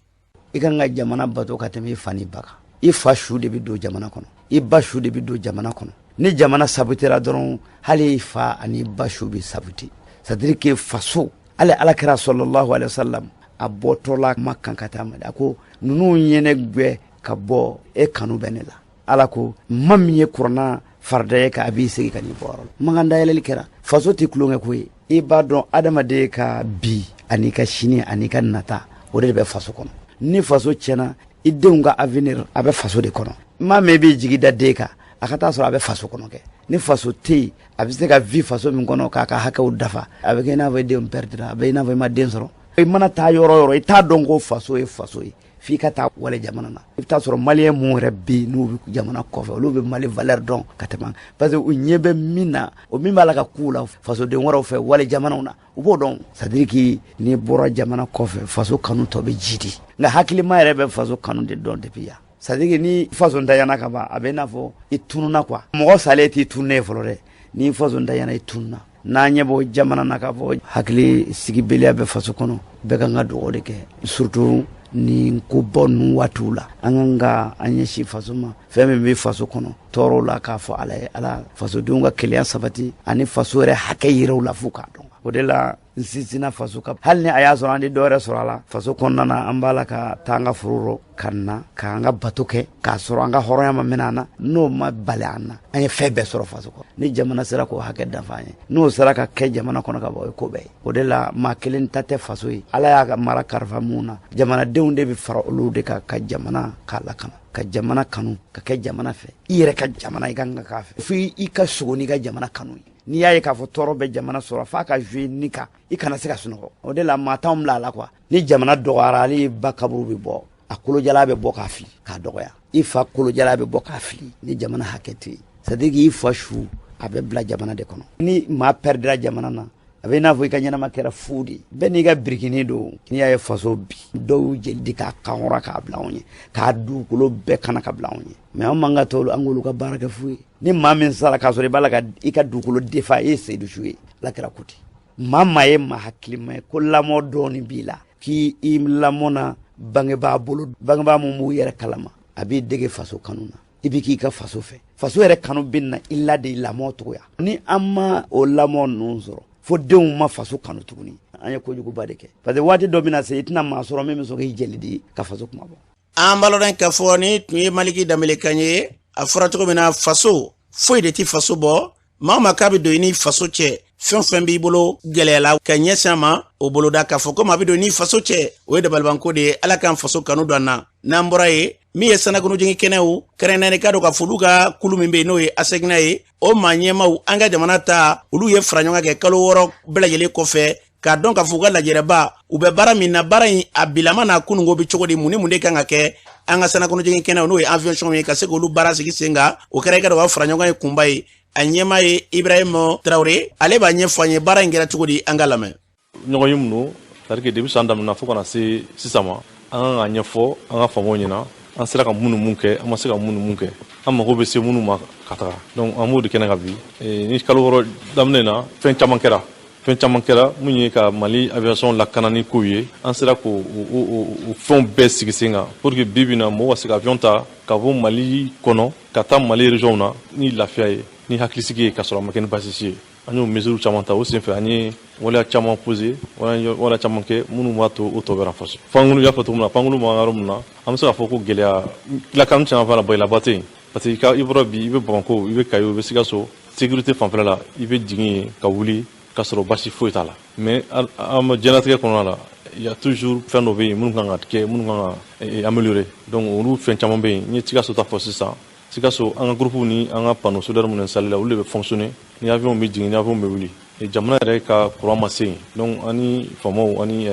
I kan ka jamana bato ka tɛmɛ i fa ni ba kan. I fa su de bɛ don jamana kɔnɔ, i ba su de bɛ don jamana kɔnɔ. Ni jamana sabutera dɔrɔn, hali i fa ani ba su bɛ sabuti. C'est à dire que faso, hali Ala kɛra sallallahu alaihi wasallam, a bɔtɔla Makan ka taa Mali, a ko ninnu ye ne gwɛ ka bɔ, e kanu bɛ ne la. Ala ko ma min ye kuranna farida ye ka a b'i segin ka n'i bɔyɔrɔ la. Makan dayɛlɛli kɛra. Faso tɛ tulonkɛ ko ye. I b'a dɔn, adamaden ka bi an'i ka sini an'i ka nata, o de bɛ faso kɔnɔ. Ni faso tiɲɛna, i denw ka avenir a bɛ faso de kɔnɔ. Maa min b'i jigi da den kan, a ka taa sɔrɔ a bɛ faso kɔnɔ kɛ. Ni faso tɛ yen, a bɛ se ka vi faso min kɔnɔ k'a ka hakɛw dafa, a bɛ kɛ i n'a fɔ i denw pɛrɛdira, a bɛ i n'a fɔ i ma den sɔrɔ. I mana taa yɔrɔ o yɔrɔ, i t'a dɔn ko faso ye faso ye f'i ka taa wale jamana na. I bɛ taa sɔrɔ maliyɛn mun yɛrɛ bɛ yen n'u bɛ jamana kɔfɛ, olu bɛ Mali valeur dɔn ka tɛmɛ, parce que u ɲɛ bɛ min na, o min b'a la ka k'u la fasoden wɛrɛw fɛ wale jamanaw na, u b'o dɔn. C'est à dire que n'i bɔra jamana kɔfɛ, faso kanu tɔ bɛ jidi. Nka hakilima yɛrɛ bɛ faso kanu de dɔn depuis yan. C'est à dire que ni faso ntanyana ka ban, a bɛ i n'a fɔ i tununna quoi. Mɔgɔ salen t'i tununnen ye fɔlɔ dɛ. Ni faso ntanyana, i tununna. N'an ɲɛ bɔ jamana na k'a fɔ hakili sigibaliya bɛ faso kɔnɔ, bɛɛ kan ka dugawu de kɛ, surtout nin kobɔ ninnu waatiw la. An kan ka an ɲɛsin faso ma, fɛn min bɛ faso kɔnɔ tɔɔrɔw la, k'a fɔ Ala ye, Ala fasodenw ka kelenya sabati ani faso yɛrɛ hakɛ yɛrɛw la f'u k'a dɔn. O de la n sinsinna faso kan. Hali ni a y'a sɔrɔ an tɛ dɔwɛrɛ sɔrɔ a la faso kɔnɔna na, an b'a la ka taa an ka foro rɔ ka na k'an ka bato kɛ, k'a sɔrɔ an ka hɔrɔnya ma minɛ an na, n'o ma bali an na, an ye fɛn bɛɛ sɔrɔ faso kɔnɔ. Ni jamana sera k'o hakɛ dafa an ye, n'o sera ka kɛ jamana kɔnɔ ka bɔ, o ye ko bɛɛ ye. O de la maa kelen ta tɛ faso ye. Ala y'a ka mara kalifa mun na, jamanadenw de bɛ fara olu de kan ka jamana k'a lakana, ka jamana kanu, ka kɛ jamana fɛ. I yɛrɛ ka jamana, i kan ka k'a fɛ fo i ka sogo n'i ka jamana kanu ye. N'i y'a ye k'a fɔ tɔɔrɔ bɛ jamana sɔrɔ, f'a ka jouer ni kan, i kana se ka sunɔgɔ. O de la maa t'anw bila a la quoi. Ni jamana dɔgɔyara, hali ba kaburu bɛ bɔ, a kolojala bɛ bɔ k'a fili k'a dɔgɔya, i fa kolojala bɛ bɔ k'a fili ni jamana hakɛ tɛ yen. C'est à dire k'i fa su a bɛ bila jamana de kɔnɔ. Ni maa pɛridira jamana na, a bɛ i n'a fɔ i ka ɲɛnama kɛra fu de, bɛɛ n'i ka birikini don. N'i y'a ye faso bi dɔw jeli di k'a kankɔrɔ k'a bila anw ye, k'a dugukolo bɛɛ kana ka bila anw ye, mais anw man ka to an k'olu ka baara kɛ fu ye. Ni maa min sara k'a sɔrɔ i b'a la ka i ka dugukolo defa, e ye seyidu su ye. Ala kɛra ko ten. Maa maa ye maa hakilima ye ko lamɔ dɔɔni b'i la, k'i i lamɔ na bangebaa bolo, bangebaa mun b'u yɛrɛ kalama, a b'i dege faso kanu na, i bɛ k'i ka faso fɛ. Faso yɛrɛ kanu bɛ na i la de lamɔ cogoya. Ni an ma o lamɔ ninnu sɔrɔ, fo denw ma faso kanu tuguni, an ye kojuguba de kɛ, parce que waati dɔ bɛna se, i tɛna maa sɔrɔ min bɛ sɔn k'i jeli di ka faso kuma bɔ. An b'a lɔn k'a fɔ ni tun ye Maliki Danbele kan ye. A fɔra cogo min na, faso foyi de tɛ faso bɔ. Maa o maa k'a bɛ don i ni faso cɛ, fɛn o fɛn b'i bolo gɛlɛya la ka ɲɛsin a ma, o boloda k'a fɔ ko maa bɛ don i ni faso cɛ, o ye dabalibanko de ye. Ala k'an faso kanu don an na. N'an bɔra yen, Min ye sanakɔnɔjigin kɛnɛw kɛrɛnkɛrɛnnen k'a dɔn k'a fɔ olu ka kulu min bɛ yen, n'o ye ASECNA ye, o maa ɲɛmaw an ka jamana ta, olu ye fara ɲɔgɔn kɛ kalo 6 bɛɛ lajɛlen kɔfɛ, k'a dɔn k'a fɔ u ka lajɛrɛba u bɛ baara min na, baara in a bilama n'a kununko bɛ cogo di, mun ni mun de kan ka kɛ an ka sanakɔnɔjigin kɛnɛw, n'o ye aviation ye, ka se k'olu baara sigi sen kan. O kɛra i ka dɔn ka fara ɲɔgɔn ye kunba ye. A ɲɛmaa ye Ibrahim Traoré, ale b'a ɲɛfɔ an ye baara in kɛra cogo di. An ka lamɛn. Ɲɔgɔn ye mun don, c'est à dire que depuis san daminɛ fo ka na se sisan ma, an kan ka ɲɛfɔ an ka faamaw ɲɛna an sera ka mun ni mun kɛ, an ma se ka mun ni mun kɛ, an mago bɛ se minnu ma ka taga. Donc an b'o de kɛnɛ kan bi. Ni kalo 6 daminɛ na, fɛn caman kɛra, fɛn caman kɛra mun ye ka Mali aviation lakana ni kow ye. An sera k'o fɛnw bɛɛ sigi sen kan pour que bi bi na, mɔgɔw ka se ka avion ta ka bɔ Mali kɔnɔ ka taa Mali région na ni lafiya ye, ni hakilisigi ye, ka sɔrɔ a ma kɛ ni baasi si ye. An y'o mesure caman ta. O senfɛ, an ye waleya caman posé, waleya caman kɛ minnu b'a to o tɔ bɛ renforcer. Pankuru, y'a fɔ cogo min na, pankuru b'an yɔrɔ min na, an bɛ se k'a fɔ ko gɛlɛya lakani caman fana gɛlɛyaba tɛ yen, parce que i ka i bɔra bi, i bɛ Bamakɔ, i bɛ Kayo, i bɛ Sikaso, sécurité fanfɛla la, i bɛ jigin yen ka wuli ka sɔrɔ basi foyi t'a la. Mais an ma diɲɛlatigɛ kɔnɔna la, il y a toujours fɛn dɔ bɛ yen minnu kan ka kɛ, minnu kan ka améliorer. Donc olu fɛn caman bɛ yen. N ye Sikaso ta fɔ sisan. Sikaso, an ka groupe ni an ka panneau solaire minnu installé la, olu de bɛ fonctionner ni avion bɛ jigin, ni avion bɛ wuli. Jamana yɛrɛ ka courant ma se yen. Donc an ni faamaw ani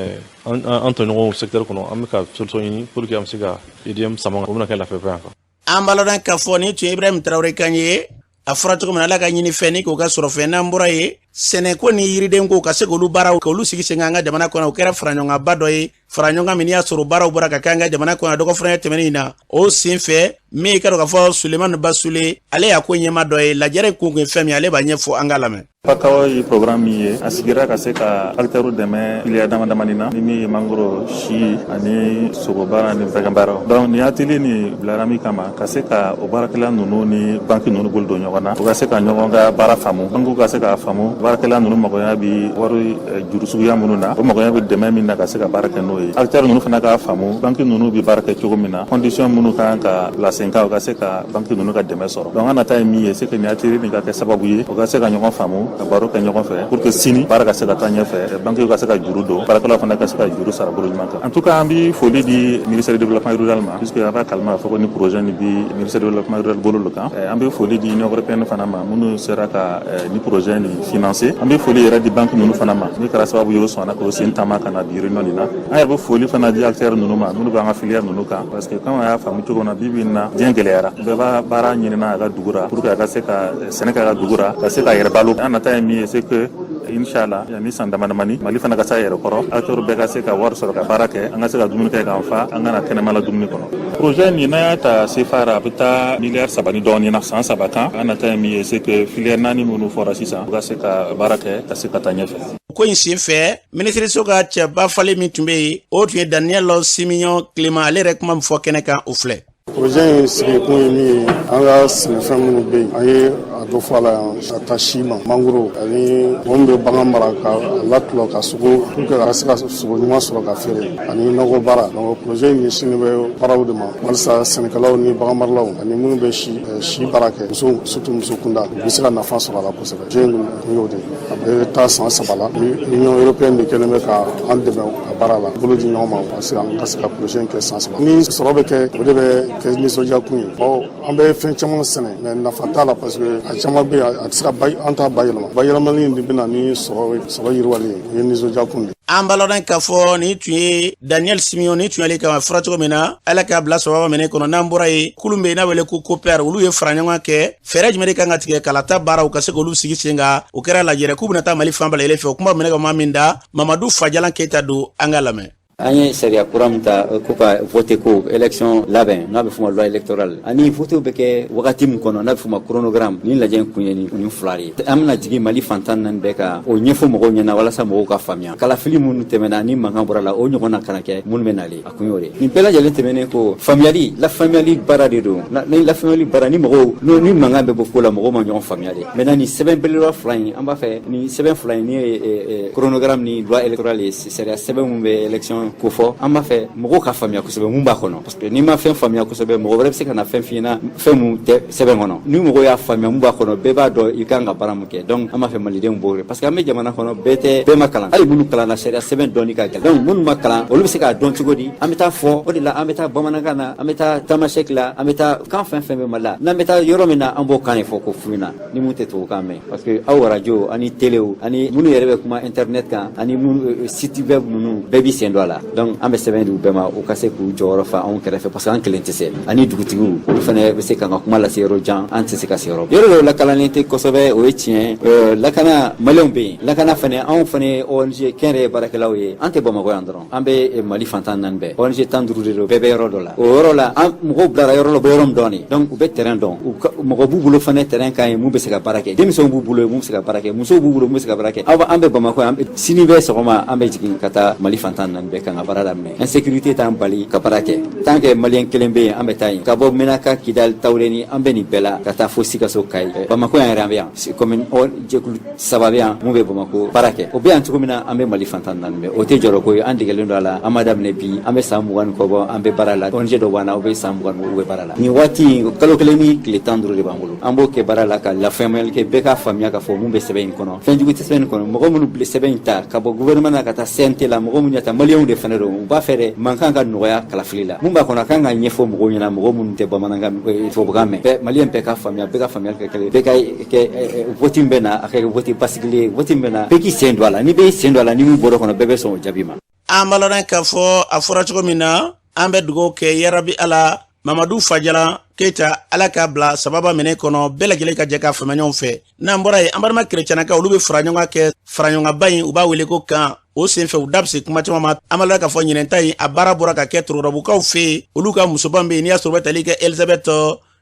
an tɔɲɔgɔnw secteur kɔnɔ, an bɛ ka solution ɲini pour que an bɛ se ka EDM sama, o bɛna kɛ lafiya yan kan. An b'a lɔn k'a fɔ nin tun ye Ibrahim Traoré kan ye. A fɔra cogo min na, Ala ka ɲini fɛn ni k'o ka sɔrɔ fɛn. N'an bɔra ye, sɛnɛko ni yiridenko, ka se k'olu baaraw k'olu sigi sen kan an ka jamana kɔnɔ, o kɛra faraɲɔgɔnkanba dɔ ye, faraɲɔgɔnkan min n'i y'a sɔrɔ baaraw bɔra ka kɛ an ka jamana kɔnɔ dɔgɔ tɛmɛnen in na. O sen fɛ, min ka dɔn k'a fɔ Sulemani Basule, ale y'a ko ɲɛma dɔ ye. Lajɛrɛ kun kun ye fɛn min, ale b'a ɲɛfɔ, an ka lamɛn. PACAO ye programme min ye, a sigira ka se ka acteurs dɛmɛ filière dama damani na, ni min ye mangoro si ani sogo baara ni fɛgɛn baara. Donc nin atelier nin bilara min kama, ka se ka o baarakɛla ninnu ni banque ninnu bolo don ɲɔgɔn na, u ka se ka ɲɔgɔn ka baara faamu, banque ka se k'a faamu baarakɛla ninnu magoya bi wari juru suguya minnu na, o magoya bɛ dɛmɛ min na ka se ka baara kɛ n'o ye. Acteurs ninnu fana k'a faamu banque ninnu bɛ baara kɛ cogo min na, condition minnu kan ka bila sen kan, u ka se ka banque ninnu ka dɛmɛ sɔrɔ. Donc an nata ye min ye, c'est que nin atelier nin ka kɛ sababu ye u ka se ka ɲɔgɔn faamu, ka baro kɛ ɲɔgɔn fɛ, pour que sini baara ka se ka taa ɲɛfɛ, banque ka se ka juru don, baarakɛlaw fana ka se ka juru sara bolo ɲuman kan. En tout cas, an bi foli di ministère du développement rural ma, puisque a b'a kalama k'a fɔ ko ni projet nin bi ministère du développement rural bolo lo kan. An bɛ foli di Union européenne fana ma, minnu sera ka ni projet nin financer. An bɛ foli yɛrɛ di banque ninnu fana ma, min kɛra sababu ye o sɔnna k'o sen taama ka na bi réunion nin na. An yɛrɛ bɛ foli fana di acteurs ninnu ma, minnu b'an ka filière ninnu kan, parce que comme a y'a faamu cogo min na, bi bi in na diɲɛ gɛlɛyara, bɛɛ b'a baara ɲinina a ka dugu ra pour que a ka se ka sɛnɛ kɛ a ka dugu ra, ka se k'a yɛrɛ balo. An nata ye min ye, c'est que inshallah, ni san dama damani, Mali fana ka se a yɛrɛ kɔrɔ, acteurs bɛɛ ka se ka wari sɔrɔ ka baara kɛ, an ka se ka dumuni kɛ k'an fa, an kana kɛnɛma la dumuni kɔnɔ. Projet nin, n'an y'a ta CFA ra, a bɛ taa miliyari 3 ni dɔɔnin na san 3 kan. An nata ye min ye, c'est que filière naani minnu fɔra sisan, u ka se ka baara kɛ ka se ka taa ɲɛfɛ. Ko in sen fɛ, minisiriso ka cɛba falen min tun bɛ yen, o tun ye Daniel Simeon Clément. Ale yɛrɛ kuma min fɔ kɛnɛ kan, o filɛ. Projet in sigikun ye min ye, an ka sɛnɛfɛn minnu bɛ yen, an ye a dɔ fɔ a la yan, ka taa si ma, mangoro ani mɔgɔ min bɛ bagan mara ka a latulɔ ka sogo pour que a ka se ka sogo ɲuman sɔrɔ ka feere, ani nakɔ baara. Donc projet in ɲɛsinnen bɛ baaraw de ma walasa sɛnɛkɛlaw ni bagan maralaw ani minnu bɛ si si baara kɛ, muso, surtout muso kunda, u bɛ se ka nafa sɔrɔ a la kosɛbɛ. Projet in kun y'o de ye. A bɛ taa san 3 la. Union européenne de kɛlen bɛ ka an dɛmɛ a baara la, bolo di ɲɔgɔn ma parce que an ka se ka projet in kɛ san 3. Ni sɔrɔ bɛ kɛ, o de bɛ kɛ nisɔndiya kun ye. Bawo an bɛ fɛn caman sɛnɛ, mais nafa t'a la, parce que a caman bɛ yen, a tɛ se ka an t'a bayɛlɛma. Bayɛlɛmali de bɛ na ni sɔrɔ yiriwali ye, o ye nisɔndiya kun de ye. An b'a lɔn k'a fɔ nin tun ye Daniel Simeon, nin tun y'ale kama fɔra cogo min na, Ala k'a bila sababa minɛ kɔnɔ. N'an bɔra yen, kulu bɛ yen n'a wele ko COPER, olu ye fara ɲɔgɔn kɛ fɛɛrɛ jumɛn de kan ka tigɛ kalata baaraw ka se k'olu sigi sen kan. O kɛra lajɛrɛ k'u bɛna taa Mali fan bɛɛ lajɛlen fɛ. O kuma minɛ ka maa min da, Mamadu Fajalan Keyita don, an ka lamɛn. An ye sariya kura min ta ko ka vote ko élection labɛn, n'a bɛ f'o ma loi électorale, ani vote bɛ kɛ wagati min kɔnɔ, n'a bɛ f'o ma chronogramme, nin lajɛ kun ye nin fila de ye. An bɛna jigin Mali fan 14 bɛɛ ka o ɲɛfɔ mɔgɔw ɲɛna walasa mɔgɔw ka faamuya. Kalafili minnu tɛmɛna ni mankan bɔra la, o ɲɔgɔn na kana kɛ minnu bɛ nalen. A kun y'o de ye. Nin bɛɛ lajɛlen tɛmɛnen ko faamuyali, lafaamuyali baara de don. Ni lafaamuyali baara ni mɔgɔw ni mankan bɛ bɔ ko la, mɔgɔw ma ɲɔgɔn faamuya de. Maintenant, nin sɛbɛn belebeleba fila in, an b'a fɛ nin sɛbɛn fila in, ni ye chronogramme ni loi électorale ye, sariya sɛbɛn min bɛ élection sɛbɛn kofɔ, an b'a fɛ mɔgɔw ka faamuya kosɛbɛ mun b'a kɔnɔ, parce que n'i ma fɛn faamuya kosɛbɛ, mɔgɔ wɛrɛ bɛ se ka na fɛn f'i ɲɛna, fɛn mun tɛ sɛbɛn kɔnɔ. Ni mɔgɔw y'a faamuya mun b'a kɔnɔ, bɛɛ b'a dɔn i kan ka baara mun kɛ. Donc an b'a fɛ malidenw b'o, parce que an bɛ jamana kɔnɔ, bɛɛ tɛ, bɛɛ ma kalan. Hali minnu kalanna, sariya sɛbɛn dɔnni ka gɛlɛn. Donc minnu ma kalan, olu bɛ se k'a dɔn cogo di? An bɛ taa fɔ o de la, an bɛ taa bamanankan na, an bɛ taa tamasɛki la, an bɛ taa kan fɛn fɛn bɛ Mali la. N'an bɛ taa yɔrɔ min na, an b'o kan de fɔ k'o f'u ɲɛna, ni mun tɛ tubabukan mɛn, parce que aw arajo ani telew ani minnu yɛrɛ bɛ kuma internet kan ani minnu site web ninnu, bɛɛ b'i sen don a la. Donc an bɛ sɛbɛn di u bɛɛ ma, u ka se k'u jɔyɔrɔ fa anw kɛrɛfɛ, parce que an kelen tɛ se. Ani dugutigiw, olu fana bɛ se k'an ka kuma lase yɔrɔ jan, an tɛ se ka se yɔrɔ yɔrɔ dɔw lakananen tɛ kosɛbɛ, o ye tiɲɛ. Lakana maliyɛnw bɛ yen, lakana fana, anw fana ye ONG kɛnyɛrɛye baarakɛlaw ye. An tɛ Bamakɔ yan dɔrɔn, an bɛ Mali fan 14 bɛɛ. ONG 15 de don, bɛɛ bɛ yɔrɔ dɔ la. O yɔrɔ la, an mɔgɔw bilara yɔrɔ la, u bɛ yɔrɔ min dɔn de. Donc u bɛ terrain dɔn, mɔgɔ b'u bolo fana terrain kan ye mun bɛ se ka baara kɛ. Denmisɛnw b'u bolo mun bɛ se ka baara kɛ, musow b'u bolo mun bɛ se ka baara kɛ. Aw an bɛ Bamakɔ yan, sini bɛ sɔgɔma an bɛ jigin ka taa Mali fan 14 bɛɛ kan ka baara daminɛ. Insécurité t'an bali ka baara kɛ tant que maliyɛn kelen bɛ yen, an bɛ taa yen. Ka bɔ Menaka, Kidali, Tawuleni, an bɛ nin bɛɛ la ka taa fo Sikaso, Kayi, Bamakɔ yan yɛrɛ, an bɛ yan commune jɛkulu saba bɛ yan mun bɛ Bamakɔ baara kɛ. O bɛ yan cogo min na, an bɛ Mali fan 14 bɛɛ. O tɛ jɔrɔ ko ye, an degelen don a la. An ma daminɛ bi, an bɛ san 20 ni kɔ bɔ, an bɛ baara la. ONG dɔ b'an na, o bɛ san 20 u bɛ baara la. Nin waati in, kalo 1 ni tile 15 de b'an bolo, an b'o kɛ baara la ka lafaamuyali kɛ, bɛɛ k'a faamuya k'a fɔ mun bɛ sɛbɛn in kɔnɔ. Fɛn jugu tɛ sɛbɛn in kɔnɔ. Mɔgɔ minnu bɛ sɛbɛn in ta, ka bɔ gouvernement na ka taa CNT la, mɔgɔ minnu ta, maliyɛnw de fana don, u b'a fɛ dɛ mankan ka nɔgɔya kalafili la. Mun b'a kɔnɔ, a kan ka ɲɛfɔ mɔgɔw ɲɛna, mɔgɔ minnu tɛ bamanankan, tubabukan mɛn. Bɛɛ, maliyɛn bɛɛ ka faamuya, bɛɛ ka faamuyali kɛ kelen, bɛɛ ka kɛ vote min bɛ na, a ka kɛ vote basigilen ye. Vote min bɛ na, bɛɛ k'i sen don a la. Ni bɛɛ y'i sen don a la, ni min bɔra kɔnɔ, bɛɛ bɛ sɔn o jaabi ma. An b'a lɔn k'a fɔ a fɔra cogo min na, an bɛ dugawu kɛ yarabi Ala, Mamadu Fajala Keyita, Ala k'a bila sababa minɛ kɔnɔ, bɛɛ lajɛlen ka jɛ k'a faamuya ɲɔgɔn fɛ. N'an bɔra yen, an balima kerecɛnakaw, olu bɛ fara ɲɔgɔn kɛ faraɲɔgɔnba in, u b'a wele ko kan. O senfɛ, u da bɛ se kuma caman ma. An b'a la k'a fɔ ɲinɛnta in, a baara bɔra ka kɛ Torokorobukaw fɛ yen, olu ka musoba bɛ yen, n'i y'a sɔrɔ u bɛ tali kɛ Elizabeth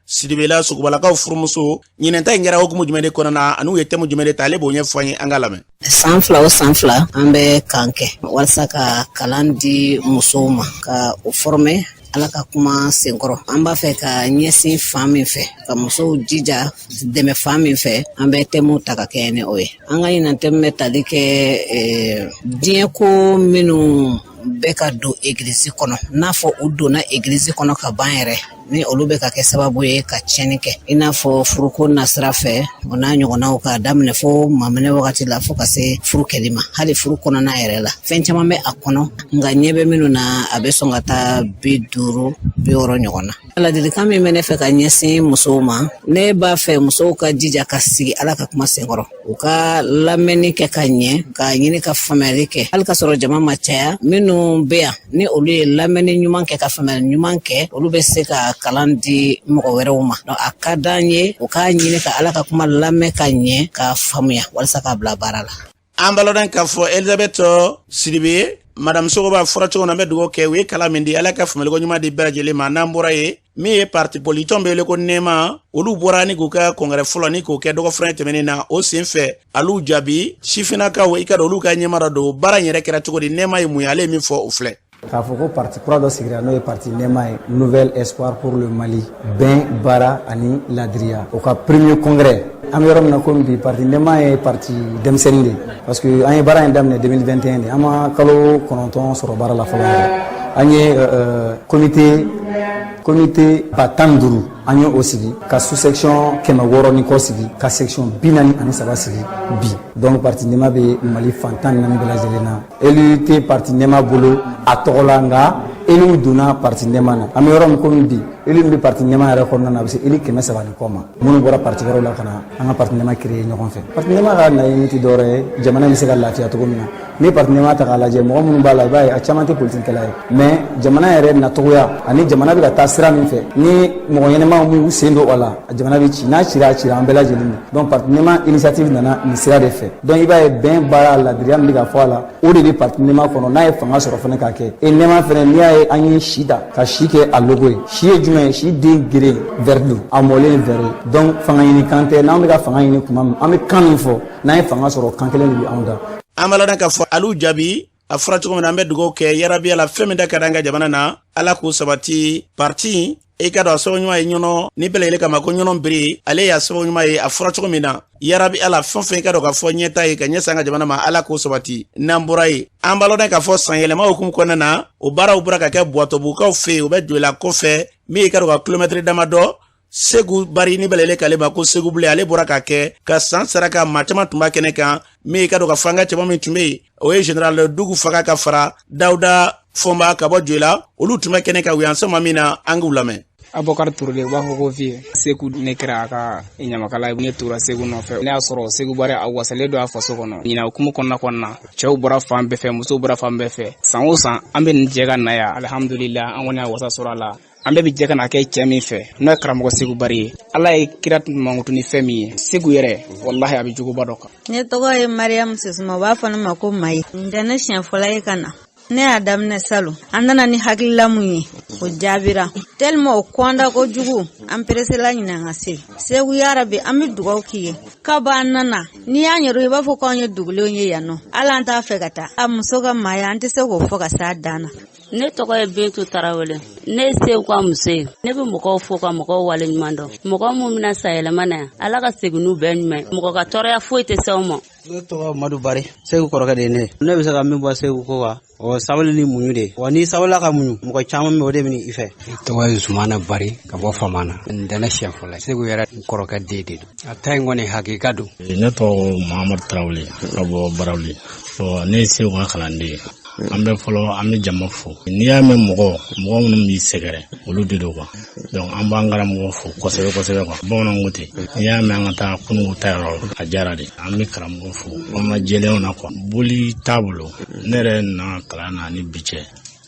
Sidibela, Sogobalakaw furumuso. Ɲinɛnta in kɛra hukumu jumɛn de kɔnɔna na, ani u ye thème jumɛn de ta, ale b'o ɲɛfɔ an ye, an ka lamɛn. San 2 o san 2, an bɛ camp kɛ walasa ka kalan di musow ma, ka o former Ala ka kuma senkɔrɔ. An b'a fɛ ka ɲɛsin fan min fɛ, ka musow jija dɛmɛ fan min fɛ, an bɛ thème ta ka kɛ ni o ye. An ka ɲinan thème bɛ tali kɛ diɲɛ ko minnu bɛ ka don egilizi kɔnɔ, n'a fɔ u donna egilizi kɔnɔ ka ban yɛrɛ, ni olu bɛ ka kɛ sababu ye ka tiɲɛni kɛ, i n'a fɔ furuko nasira fɛ, o n'a ɲɔgɔnnaw, k'a daminɛ fo maminɛ wagati la fo ka se furu kɛli ma, hali furu kɔnɔna yɛrɛ la. Fɛn caman bɛ a kɔnɔ, nka ɲɛ bɛ minnu na, a bɛ sɔn ka taa 50, 60 ɲɔgɔn na. Ladilikan min bɛ ne fɛ ka ɲɛsin musow ma, ne b'a fɛ musow ka jija ka sigi Ala ka kuma senkɔrɔ, u ka lamɛnni kɛ ka ɲɛ, k'a ɲini ka faamuyali kɛ, hali ka sɔrɔ jama ma caya. Minnu bɛ yan, ni olu ye lamɛnni ɲuman kɛ ka faamuyali ɲuman kɛ, olu bɛ se ka kalan di mɔgɔ wɛrɛw ma. Donc a ka d'an ye u k'a ɲini ka Ala ka kuma lamɛn ka ɲɛ, k'a faamuya, walasa k'a bila baara la. An b'a lɔn k'a fɔ Elizabeth Sidibe, madame Sogoba fɔra cogo min na, an bɛ dugawu kɛ, u ye kalan min di, Ala ka faamuyaliko ɲuman di bɛɛ lajɛlen ma. N'an bɔra yen, min ye parti politique bɛ wele ko Nɛɛma, olu bɔra ni k'u ka congrès fɔlɔ ni k'o kɛ dɔgɔfura tɛmɛnen na. O sen fɛ, al'u jaabi sifinnakaw, i ka dɔn olu ka ɲɛma dɔ don. Baara in yɛrɛ kɛra cogo di? Nɛɛma ye mun ye? Ale ye min fɔ, o filɛ. K'a fɔ ko parti kura dɔ sigira, n'o ye parti Nɛɛma ye, Nouvel Espoir pour le Mali, bɛn, baara ani ladiriya. O ka premier congrès, an bɛ yɔrɔ min na komi bi, parti Nɛɛma ye parti denmisɛnnin de ye, parce que an ye baara in daminɛ 2021 de, an ma kalo 9 sɔrɔ baara la fɔlɔ yɛrɛ. An ye comité ba 15, an ye o sigi, ka sous section 600 ni kɔ sigi, ka section 43 sigi bi. Donc parti Nɛɛma bɛ Mali fan 14 bɛɛ lajɛlen na. Élu tɛ parti Nɛɛma bolo a tɔgɔ la, nka élu donna parti Nɛɛma na. An bɛ yɔrɔ min komi bi, élu min bɛ parti Nɛɛma yɛrɛ kɔnɔna na, a bɛ se élu 300 ni kɔ ma, minnu bɔra parti wɛrɛw la ka na an ka parti Nɛɛma créer ɲɔgɔn fɛ. Parti Nɛɛma ka laɲini tɛ dɔwɛrɛ ye, jamana bɛ se ka lafiya cogo min na. Ni ye parti Nɛɛma ta k'a lajɛ, mɔgɔ minnu b'a la, i b'a ye a caman tɛ politikɛla ye, mais jamana yɛrɛ nacogoya ani jamana bɛ ka taa sira min fɛ, ni mɔgɔ ɲɛnɛmaw m'u sen don o la, a jamana bɛ ci. N'a cira, a cira an bɛɛ lajɛlen de. Donc parti Nɛɛma initiative nana nin sira de fɛ. Donc i b'a ye, bɛn, baara, ladiriya min bɛ ka fɔ a la, o de bɛ parti Nɛɛma kɔnɔ. N'a ye fanga sɔrɔ fana k'a kɛ e Nɛɛma fana, n'i y'a ye an ye si ta ka si kɛ a logo ye, si ye jumɛn ye? Si den geren vert don, a mɔlen ye vert ye. Donc fanga ɲini kan tɛ. N'an bɛ ka fanga ɲini tuma min, an bɛ kan min fɔ, n'an ye fanga sɔrɔ, kan kelen de bɛ anw da. An b'a lɔn k'a fɔ alu jaabi. A fɔra cogo min na, an bɛ dugawu kɛ yarabi Ala, fɛn min da ka di an ka jamana na, Ala k'o sabati. Parti i ka dɔn a sababu ɲuman ye ɲɔnɔ ni bɛɛ lajɛlen kama ko ɲɔnɔ bere, ale y'a sababu ɲuman ye. A fɔra cogo min na, yarabi Ala, fɛn fɛn i ka dɔn k'a fɔ ɲɛta ye ka ɲɛsin an ka jamana ma, Ala k'o sabati. N'an bɔra yen, an b'a lɔn k'a fɔ sanyɛlɛma hukumu kɔnɔna na, o baaraw bɔra ka kɛ Buwatɔbugukaw fɛ yen. O bɛ Joyila kɔfɛ, min i ka dɔn ka kilomɛtiri damadɔ. Segu Bari ni bɛɛ lajɛlen k'ale ma ko Segu Bilen, ale bɔra ka kɛ ka san saraka. Maa caman tun b'a kɛnɛ kan. Min i ka dɔn ka fɔ an ka cɛba min tun bɛ yen, o ye général Dugu Faga ka fara Dawuda Fɔnba ka bɔ Joyila, olu tun bɛ kɛnɛ kan. U y'an sama min na, an k'u lamɛn. Abubakar Ture, u b'a fɔ ko Vieux Seku. Ne kɛra a ka ɲamakala ye, ne tora Segu nɔfɛ. Ne y'a sɔrɔ Segu Bari a wasalen don a faso kɔnɔ. Ɲinan hukumu kɔnɔna na, cɛw bɔra fan bɛɛ fɛ, musow bɔra fan bɛɛ fɛ. San o san an bɛ nin jɛ ka na yan. Alihamudulila, an kɔni y'a wasa sɔrɔ a la. An bɛɛ bɛ jɛ ka na kɛ cɛ min fɛ, n'o ye karamɔgɔ Segu Bari ye, Ala ye kira mankutu ni fɛn min ye, Segu yɛrɛ, walahi, a bɛ juguba dɔ kan. Ne tɔgɔ ye Mariyamu Sisuma, u b'a fɔ ne ma ko Mayi. Nin tɛ ne siɲɛ fɔlɔ ye ka na. Ne y'a daminɛ salon, an nana ni hakilila mun ye, o jaabira tellement o kɔnda kojugu, an peresela ɲinan ka se. Segu, yarabi, an bɛ dugawu k'i ye. Kab'an nana, n'i y'an yɛrɛ, i b'a fɔ k'anw ye dugulenw ye yan nɔ. Hali an t'a fɛ ka taa. A muso ka maaya, an tɛ se k'o fɔ ka s'a dan na. Ne tɔgɔ ye Bintu Tarawele, ne ye Segu ka muso ye. Ne bɛ mɔgɔw fo ka mɔgɔw waleɲuman dɔn. Mɔgɔ min bɛna sayɛlɛma na yan, Ala ka segin n'u bɛɛ ɲuman ye. Mɔgɔ ka tɔɔrɔya foyi tɛ se aw ma. Ne tɔgɔ Madu Bari, Segu kɔrɔkɛ de ye ne ye. Ne bɛ se ka min bɔ Segu ko kan, o sabali ni muɲu de. Wa n'i sabalila ka muɲu, mɔgɔ caman bɛ o de bɛ i fɛ. Ne tɔgɔ ye Zumana Bari ka bɔ Famana. Nin tɛ ne siɲɛ fɔlɔ ye. Segu yɛrɛ n kɔrɔkɛ den de don. A ta in kɔni hakika don. Ne tɔgɔ Mahamadu Tarawele ka bɔ Barawuli. Ne ye Segu ka kalanden ye. An bɛ fɔlɔ, an bɛ jama fo. N'i y'a mɛn mɔgɔ mɔgɔ minnu b'i sɛgɛrɛ, olu de don quoi. Donc an b'an karamɔgɔ fo kosɛbɛ kosɛbɛ quoi. Bamananw ko ten, n'i y'a mɛn an ka taa kununko ta yɔrɔ, a diyara de. An bɛ karamɔgɔ fo kɔnɔna jɛlenw na quoi. Boli t'a bolo. Ne yɛrɛ nana kalan na ni bi cɛ,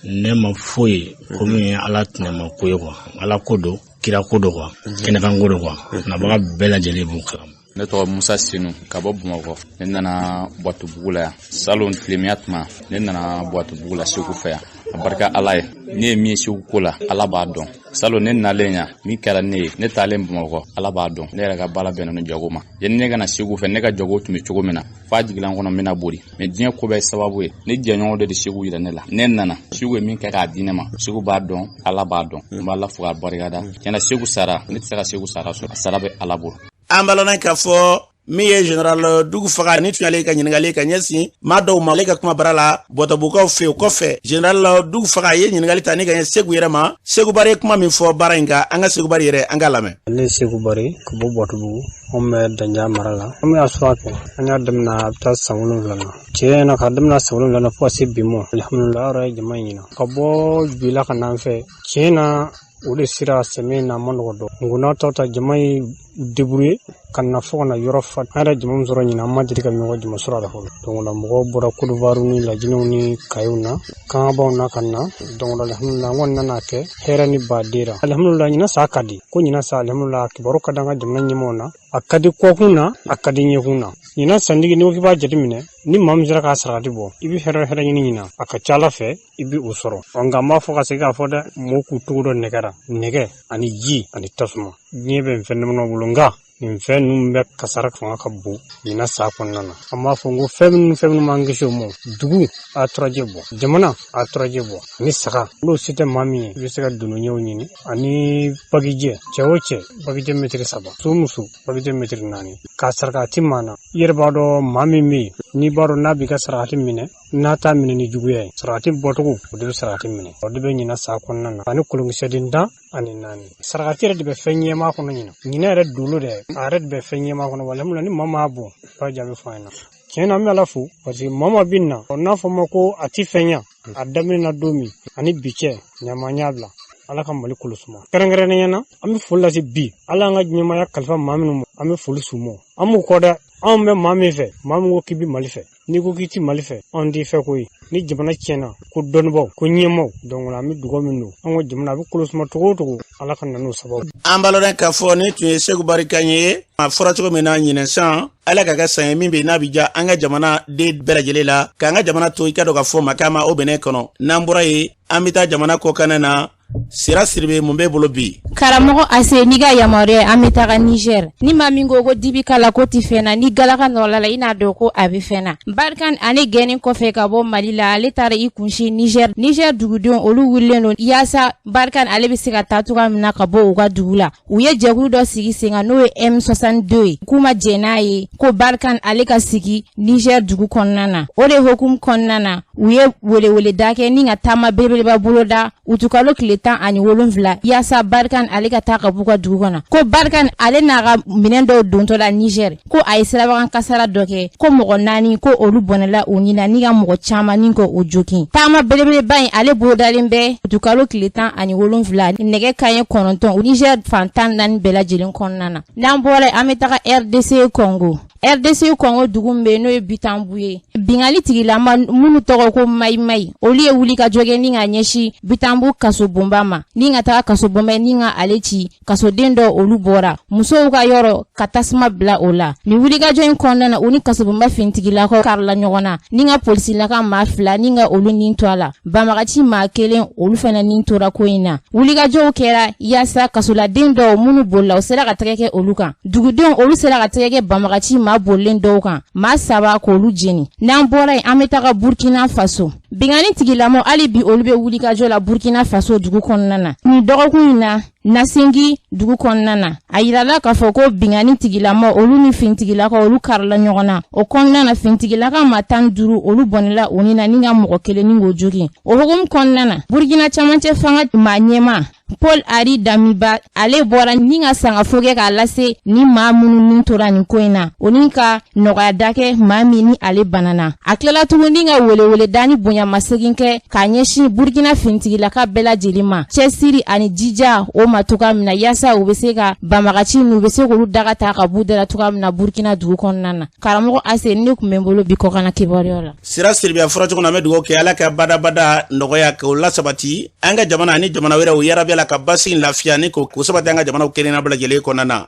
ne ma foyi ko min ye Ala tɛnɛma ko ye quoi. Ala ko don, kira ko don quoi, kɛnɛkan ko don quoi. Nabaga bɛɛ lajɛlen b'o kalama. Ne tɔgɔ Musa Sinu ka bɔ Bamakɔ. Ne nana Buwatubugu la yan salon tilemiya tuma. Ne nana Buwatubugu la Segu fɛ yan. A barika Ala ye, ne ye min ye Segu ko la, Ala b'a dɔn. Salon ne nalen yan, min kɛra ne ye, ne taalen Bamakɔ, Ala b'a dɔn. Ne yɛrɛ ka baara bɛnna ni jago ma. Yanni ne ka na Segu fɛ, ne ka jago tun bɛ cogo min na, f'a jiginna n kɔnɔ n bɛna bori. Mais diɲɛ ko bɛɛ ye sababu ye. Ne jɛɲɔgɔn dɔ de Segu yira ne la. Ne nana, Segu ye min kɛ k'a di ne ma, Segu b'a dɔn, Ala b'a dɔn. N b'Ala fo k'a barikada. Tiɲɛna, Segu sara, ne tɛ se ka Segu sara sɔrɔ, a sara bɛ Ala bolo. An b'a lɔn k'a fɔ min ye général Dugu Faga ni tun y'ale ka ɲininkali ka ɲɛsin maa dɔw ma, ale ka kuma bara la Bɔtɔbukaw fɛ. O kɔfɛ, général Dugu Faga ye ɲininkali ta ni ka ɲɛ Segu yɛrɛ ma. Segu Bari ye kuma min fɔ baara in kan, an ka Segu Bari yɛrɛ, an k'a lamɛn. Ne ye Segu Bari ka bɔ Bɔtubugu, anw bɛ Danja mara la. An bɛ sura kɛ, an y'a daminɛ a bɛ taa san 7 na. Tiɲɛ na, ka daminɛ san 7 na fo ka se bi ma, alihamudulila, yɛrɛ ye jama in ɲina ka bɔ Joyila ka na an fɛ. Tiɲɛ na, o de sera sɛmɛ na, ma nɔgɔ dɔn nko n'a tɔ ta jama ye débrouiller ka na fo ka na yɔrɔ fa. An yɛrɛ jama min sɔrɔ ɲinan, an ma deli ka ɲɔgɔn jama sɔrɔ a la fɔlɔ. Donc la mɔgɔw bɔra Kodowari ni Lajinɛw ni Kayiw na, Kangabaw na ka na. Donc alihamudulila, an kɔni nana kɛ hɛrɛ ni baden ra. Alihamudulila, ɲinan sa ka di ko ɲinan sa. Alihamudulila, kibaru ka di an ka jamana ɲɛmɔgɔw na, a ka di kɔkun na, a ka di ɲɛkun na. Ɲinan santigi, n'i ko k'i b'a jateminɛ, ni maa min sera k'a sarakati bɔ, i bɛ hɛrɛ hɛrɛ ɲini ɲinan, a ka ca Ala fɛ i bɛ o sɔrɔ. Nka n b'a fɔ ka segin k'a fɔ dɛ, mɔgɔw k'u togo dɔn nɛgɛ la, nɛgɛ ani ji ani tasuma, diɲɛ bɛ nin fɛn damadɔ bolo. Nka nin fɛn ninnu bɛ kasara fanga ka bon ɲinan sa kɔnɔna na. An b'a fɔ ko fɛn minnu b'an kisi o ma, dugu a turajɛ bɔ, jamana a turajɛ bɔ, ani saga, n'o se tɛ maa min ye, i bɛ se ka dondoɲɛw ɲini ani bagijɛ. Cɛ o cɛ, bagijɛ mɛtiri 3, muso muso, bagijɛ mɛtiri 4, k'a sarakati maa na. I yɛrɛ b'a dɔn maa min bɛ yen, n'i b'a dɔn n'a b'i ka sarakati minɛ, n'a t'a minɛ ni juguya ye, sarakati bɔcogo, o de bɛ sarakati minɛ, o de bɛ ɲinan sa kɔnɔna na, ani kolonkisɛden 14. Sarakati yɛrɛ de bɛ fɛn ɲɛma kɔnɔ ɲinan. Ɲinan yɛrɛ dolo dɛ, a yɛrɛ de bɛ fɛn ɲɛma kɔnɔ. Walahi, ni maa m'a bɔ, b'a jaabi fɔ an ɲɛna. Tiɲɛ na, an bɛ Ala fo parce que maa ma bɛ na n'a fɔ ma ko a ti fɛn ɲa. A daminɛ na don min ani bi cɛ, ɲama ɲa bila. Ala ka Mali kolo suma. Kɛrɛnkɛrɛnnenya na, an bɛ foli lase bi Ala y'an ka ɲɛmaaya kalifa maa minnu ma, an bɛ foli s'u ma. An b'u kɔ dɛ. Anw bɛ maa min fɛ, maa min ko k'i bɛ Mali fɛ, n'i ko k'i ti Mali fɛ, anw t'i fɛ koyi. Ni jamana tiɲɛna, ko dɔnnibaaw, ko ɲɛmaaw. Donc an bɛ dugawu min don an ko jamana a bɛ kolo suma cogo o cogo, Ala ka na n'o sababu. An b'a lɔn k'a fɔ ni tun ye Segu Bari kan ye. A fɔra cogo min na, ɲinɛ san, Ala ka kɛ san ye min bɛ n'a bɛ diya an ka jamana den bɛɛ lajɛlen la, k'an ka jamana to i ka dɔn ka fɔ makama o bɛnɛ kɔnɔ. N'an bɔra yen, an bɛ taa jamana kɔkanna na. Sira Siribe, mun b'e bolo bi? Karamɔgɔ Ase, n'i ka yamaruya, an bɛ taga Niger. Ni maa min ko ko dibi kala ko tɛ fɛn na, ni galaka nɔrɔla la, i n'a dɔn ko a bɛ fɛn na. Barkhane ale gɛnni kɔfɛ ka bɔ Mali la, ale taara i kunsin Niger. Niger dugudenw, olu wulilen don yaasa Barkhane ale bɛ se ka taa cogoya min na ka bɔ u ka dugu la. U ye jɛkulu dɔ sigi sen kan, n'o ye M62 ye. K'u ma jɛn n'a ye ko Barkhane ale ka sigi Niger dugu kɔnɔna na. O de hukumu kɔnɔna na, u ye weleweleda kɛ ni ka taama belebeleba boloda utukalo tile 17, yaasa Barkhane ale ka taa ka b'u ka dugu kɔnɔ. Ko Barkhane ale n'a ka minɛn dɔw dontɔ la Niger, ko a ye sirabakan kasara dɔ kɛ, ko mɔgɔ 4 ko olu bɔnɛla u ni na, ni ka mɔgɔ caman ni ko o jogin. Taama belebeleba in ale bolodalen bɛ utukalo tile 17, nɛgɛ kanɲɛ 9, Niger fan 14 bɛɛ lajɛlen kɔnɔna na. N'an bɔra, an bɛ taga RDC Congo. RDC Congo dugu min bɛ yen, n'o ye Butembo ye, bingali tigilama minnu tɔgɔ ko Mayimayi, olu ye wuli ka jɔ kɛ ni ka ɲɛsin Butembo kasobonba ma, ni ka taga kasobonba ni ka ale ci. Kasoden dɔw, olu bɔra musow ka yɔrɔ ka tasuma bila o la. Nin wulikajɔ in kɔnɔna na, u ni kasobonba finitigilakaw karila ɲɔgɔn na, ni ka polisilaka maa 2 ni ka olu ni to a la. Banbagaci maa 1, olu fana ni tora ko in na. Wulikajɔw kɛra yaasa kasoladen dɔw minnu bolila, u sera ka tɛgɛ kɛ olu kan. Dugudenw, olu sera ka tɛgɛ kɛ banbagaci maa bolilen dɔw kan, maa 3 k'olu jeni. N'an bɔra yen, an bɛ taga Burkina Faso. Binkanni tigilamaw, hali bi olu bɛ wulikajɔ la Burkina Faso dugu kɔnɔna na. Nin dɔgɔkun in na, Nasingi dugu kɔnɔna na, a yirala k'a fɔ ko binkanni tigilamaw, olu ni finitigilakaw, olu karila ɲɔgɔn na. O kɔnɔna na, finitigilaka maa 15, olu bɔnɛla u ni na, ni ka mɔgɔ 1 ni k'o jogin. O hukumu kɔnɔna na, Burkina camancɛ fanga maa ɲɛmaa Paul Henri Damiba, ale bɔra ni ka sangafo kɛ k'a lase ni maa minnu ni tora nin ko in na, o ni ka nɔgɔya da kɛ maa min ni ale banana. A tilala tuguni ka weleweleda ni bonyamasegin kɛ k'a ɲɛsin Burkina finitigilaka bɛɛ lajɛlen ma, cɛsiri ani jija o ma cogoya min na, yaasa u bɛ se ka banbagaci ninnu, u bɛ se k'olu daga ta ka b'u da la cogoya min na Burkina dugu kɔnɔna na. Karamɔgɔ Ase, ne tun bɛ n bolo bi kɔkanna kibaruyaw la. Sira Siribe, a fɔra cogo min na, an bɛ dugawu kɛ Ala ka badabada nɔgɔya k'o lasabati an ka jamana ani jamana wɛrɛw yarabi la ka basigi, lafiya ni k'o sabati an ka jamanaw kelenna bɛɛ lajɛlen kɔnɔna na.